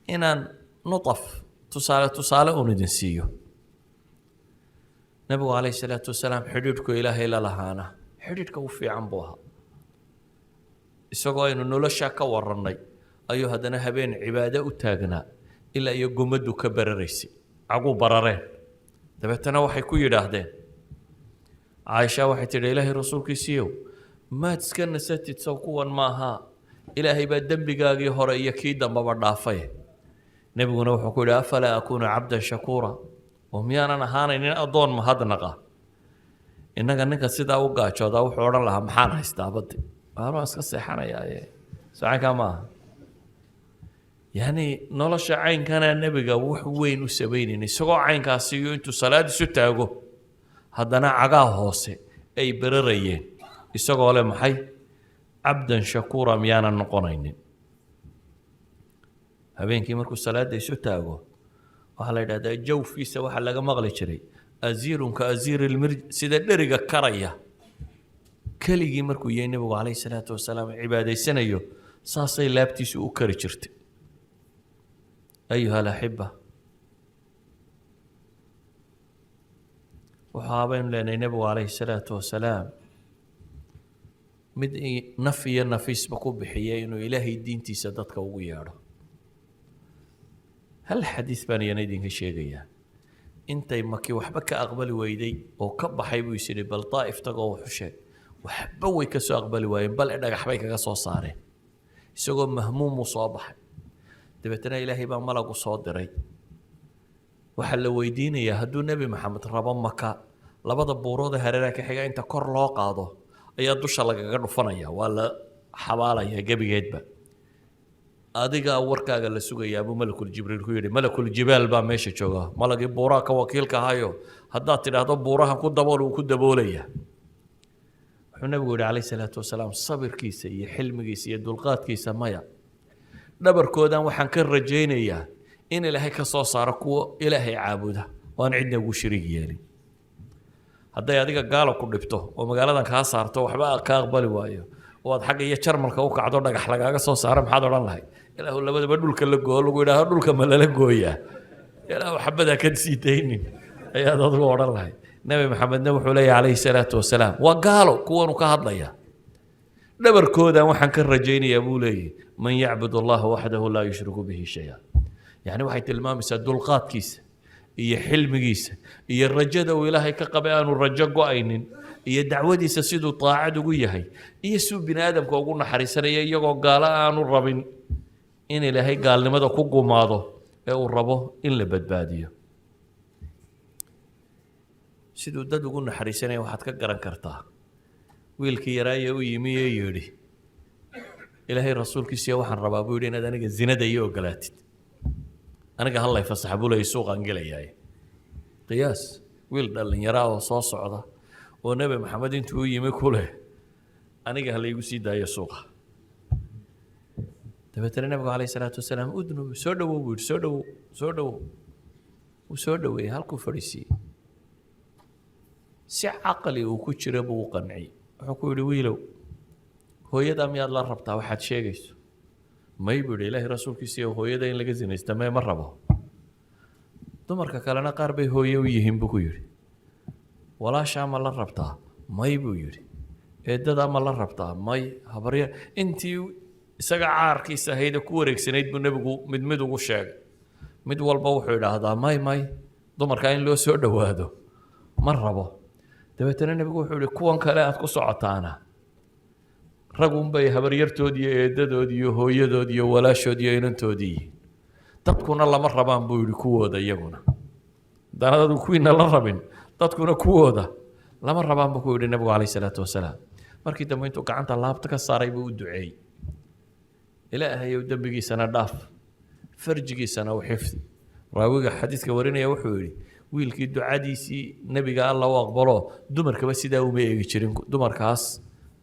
inaan nutaf, tusaale tusaale uun idin siiyo. Nabigu عليه الصلاة والسلام xidhiidhku Ilaahay la lahaana xidhiidhka u fiican buu ahaa. Isagoo aynu nolosha ka warannay ayuu haddana habeen cibaado u taagnaa ilaa iyo gomaddu ka bararaysay, caguu barareen. Dabeetana waxay ku yidhaahdeen, Caaisha waxay tidhi, "Ilaahay rasuulkiisiiyow, maad iska nasatid? Sow kuwan maaha? Ilaahay baa dembigaagii hore iyo kii dambaba dhaafay." Nebiguna wuxuu ku yidhi, "أفلا أكون عبدا شكورا?" Oo miyaanan ahaanaynin addoon mahadnaqa? Innaga ninka sidaa u gaajoodaa wuxuu odhan lahaa, "Maxaan haystaa badi? Waan iska seexanayaaye." Socankaa maaha. Yani nolosha caynkana nebiga wax weyn u samaynayn, isagoo caynkaasi iyo intuu salaad isu taago haddana cagaa hoose ay bararayeen, isagoo leh maxay, عبدا شكورا miyaanan noqonaynin? Habeenkii markuu salaadda isu taago, waxaa la yidhahdaa jawfkiisa waxaa laga maqli jiray أزير كأزير المرجل, sida dheriga karaya. Keligii markuu yahay nebigu عليه الصلاة والسلام cibaadaysanayo, saasay laabtiisu u kari jirtay. أيها الأحبة, waxaa baynu leenahay nebigu عليه الصلاة والسلام mid naf iyo nafiisba ku bixiyay inuu Ilaahay diintiisa dadka ugu yeedho. Hal xadiis baan iyana idinka sheegayaa. Intay Maki waxba ka aqbali weyday oo ka baxay buu is yidhi, "Bal Daa'if tagoo wax u sheeg." Waxba way ka soo aqbali waayeen, bal e dhagax bay kaga soo saareen. Isagoo mahmuumuu soo baxay. Dabeetana Ilaahay baa malagu soo diray. Waxaa la weydiinayaa hadduu Nebi Maxamed rabo, Maka labada buurood ee hareeraha ka xiga inta kor loo qaado ayaa dusha lagaga dhufanaya, waa la xabaalaya gebigeedba. "Adigaa warkaaga la sugayaa," buu malakul Jibriil ku yidhi. Malakul jibaal baa meesha jooga, malagii buuraha ka wakiilka ahayo. Haddaad tidhaahdo buurahan ku dabool, wuu ku daboolaya. Wuxuu nabigu yidhi عليه الصلاة والسلام sabirkiisa iyo xilmigiisa iyo dulqaadkiisa, "Maya, dhabarkoodan waxaan ka rajaynayaa in Ilaahay ka soo saaro kuwo Ilaahay caabuda oo aan cidna ugu shariig yeelin." Hadday adiga gaalo ku dhibto oo magaaladan kaa saarto, waxba ka aqbali waayo, oo aad xagga iyo Jarmalka u kacdo, dhagax lagaaga soo saaro, maxaad odhan lahayd? "Ilaahu labadaba dhulka la goo," lagu yidhaaho, "dhulka ma lala gooyaa? Ilaahu xabadaa ka sii daynin," ayaad adigu odhan lahayd. Nebi Maxamedna wuxuu leeyahy عليه الصلاة والسلام, waa gaalo kuwanu ka hadlaya, "Dhabarkoodan waxaan ka rajaynayaa," buu leeyahy, "من يعبد الله وحده لا يشرك به شيئا." Yani waxay tilmaamaysaa dulqaadkiisa iyo xilmigiisa iyo rajada uu Ilaahay ka qabay aanu rajo go-aynin, iyo dacwadiisa siduu daacad ugu yahay, iyo siduu bini aadamka ugu naxariisanaya, iyagoo gaalo aanu rabin in Ilaahay gaalnimada ku gumaado ee uu rabo in la badbaadiyo. Siduu dad ugu naxariisanaya waxaad ka garan kartaa wiilkii yaraaye u yimi ee yidhi, "Ilaahay rasuulkiisiya, waxaan rabaa," buu yidhi, "inaad aniga zinada ii ogolaatid. Aniga hallay fasaxa," buu leeyay, "suuqaan gelayaay." Qiyaas wiil dhallinyara oo soo socda oo Nebi Maxamed intuu u yimi ku leh, "Aniga ha laygu sii daayo suuqa." Dabeetana nabigu عليه الصلاة والسلام, "ادنو, soo dhowow," buu yidhi, "soo dhowow, soo dhowow." Wuu soo dhoweeyey, halkuu fadhiisiiyey, si caqli uu ku jira buu u qanciyey. Wuxuu ku yidhi, "Wiilow, hooyadaa miyaad la rabtaa waxaad sheegayso?" "May," buu yidhi, "Ilaahay rasuulkiisa, hooyada in laga zinaysta mee ma rabo. Dumarka kalena qaar bay hooye u yihiin," buu ku yidhi. "Walaashaa ma la rabtaa?" "May," buu yidhi. "Eedadaa ma la rabtaa?" "May." "Habarya?" Intii isaga caarkiisa ahayd ee ku wareegsanayd buu nebigu mid mid ugu sheegay. Mid walba wuxuu idhaahdaa, "May, may, dumarkaa in loo soo dhowaado ma rabo." Dabeetana nebigu wuxuu yihi, "Kuwan kale aad ku socotaana ragunbay habaryartood iyo eedadood iyo hooyadood iyo walaashood iyo inantoodii yihiin. Dadkuna lama rabaan," buu yihi, "kuwooda iyaguna. Haddaanad adigu kuwiina la rabin, dadkuna kuwooda lama rabaan," buu ku yidhi nebigu عليه الصلاة والسلام. Markii dambe intuu gacanta laabta ka saaray buu u duceeyey, "Ilaahayow, dembigiisana dhaaf, farjigiisana u xifdi." Raawiga xadiiska warinaya wuxuu yidhi, wiilkii ducadiisii nebiga Alla u aqbalo, dumarkaba sidaa uma eegi jirin. Dumarkaas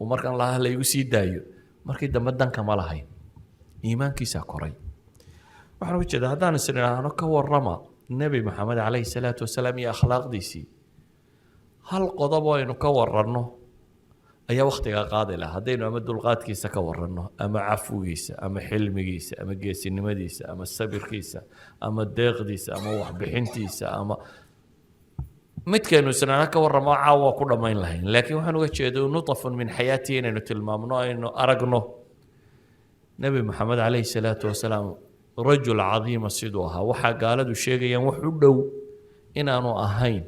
uu markan lahaa laygu sii daayo, markii dambe danka ma lahayn, iimaankiisaa koray. Waxaan uga jeedaa, haddaan is idhaahno ka warrama Nebi Maxamed calayhi salaatu wasalaam iyo akhlaaqdiisii, hal qodob oo aynu ka waranno ayaa waktigaa qaadi lahaa. Haddaynu ama dulqaadkiisa ka waranno, ama cafwigiisa, ama xilmigiisa, ama geesinimadiisa, ama sabirkiisa, ama deeqdiisa, ama waxbixintiisa, ama midkaynu isnana ka warramo, caawa ku dhammayn lahayn. Laakiin waxaan uga jeedo نطف من حياته inaynu tilmaamno, aynu aragno Nebi Maxamed calayhi salaatu wasalaam رجل عظيم siduu ahaa. Waxaa gaaladu sheegayaan wax u dhow inaanu ahayn.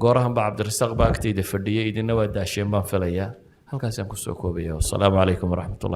Goorahan baa Cabdirasaaq baa agtayda fadhiyay, idinna waa daasheen baan filayaa. Halkaasaan kusoo koobaya. Wasalaamu calaykum waraxmat ullahi.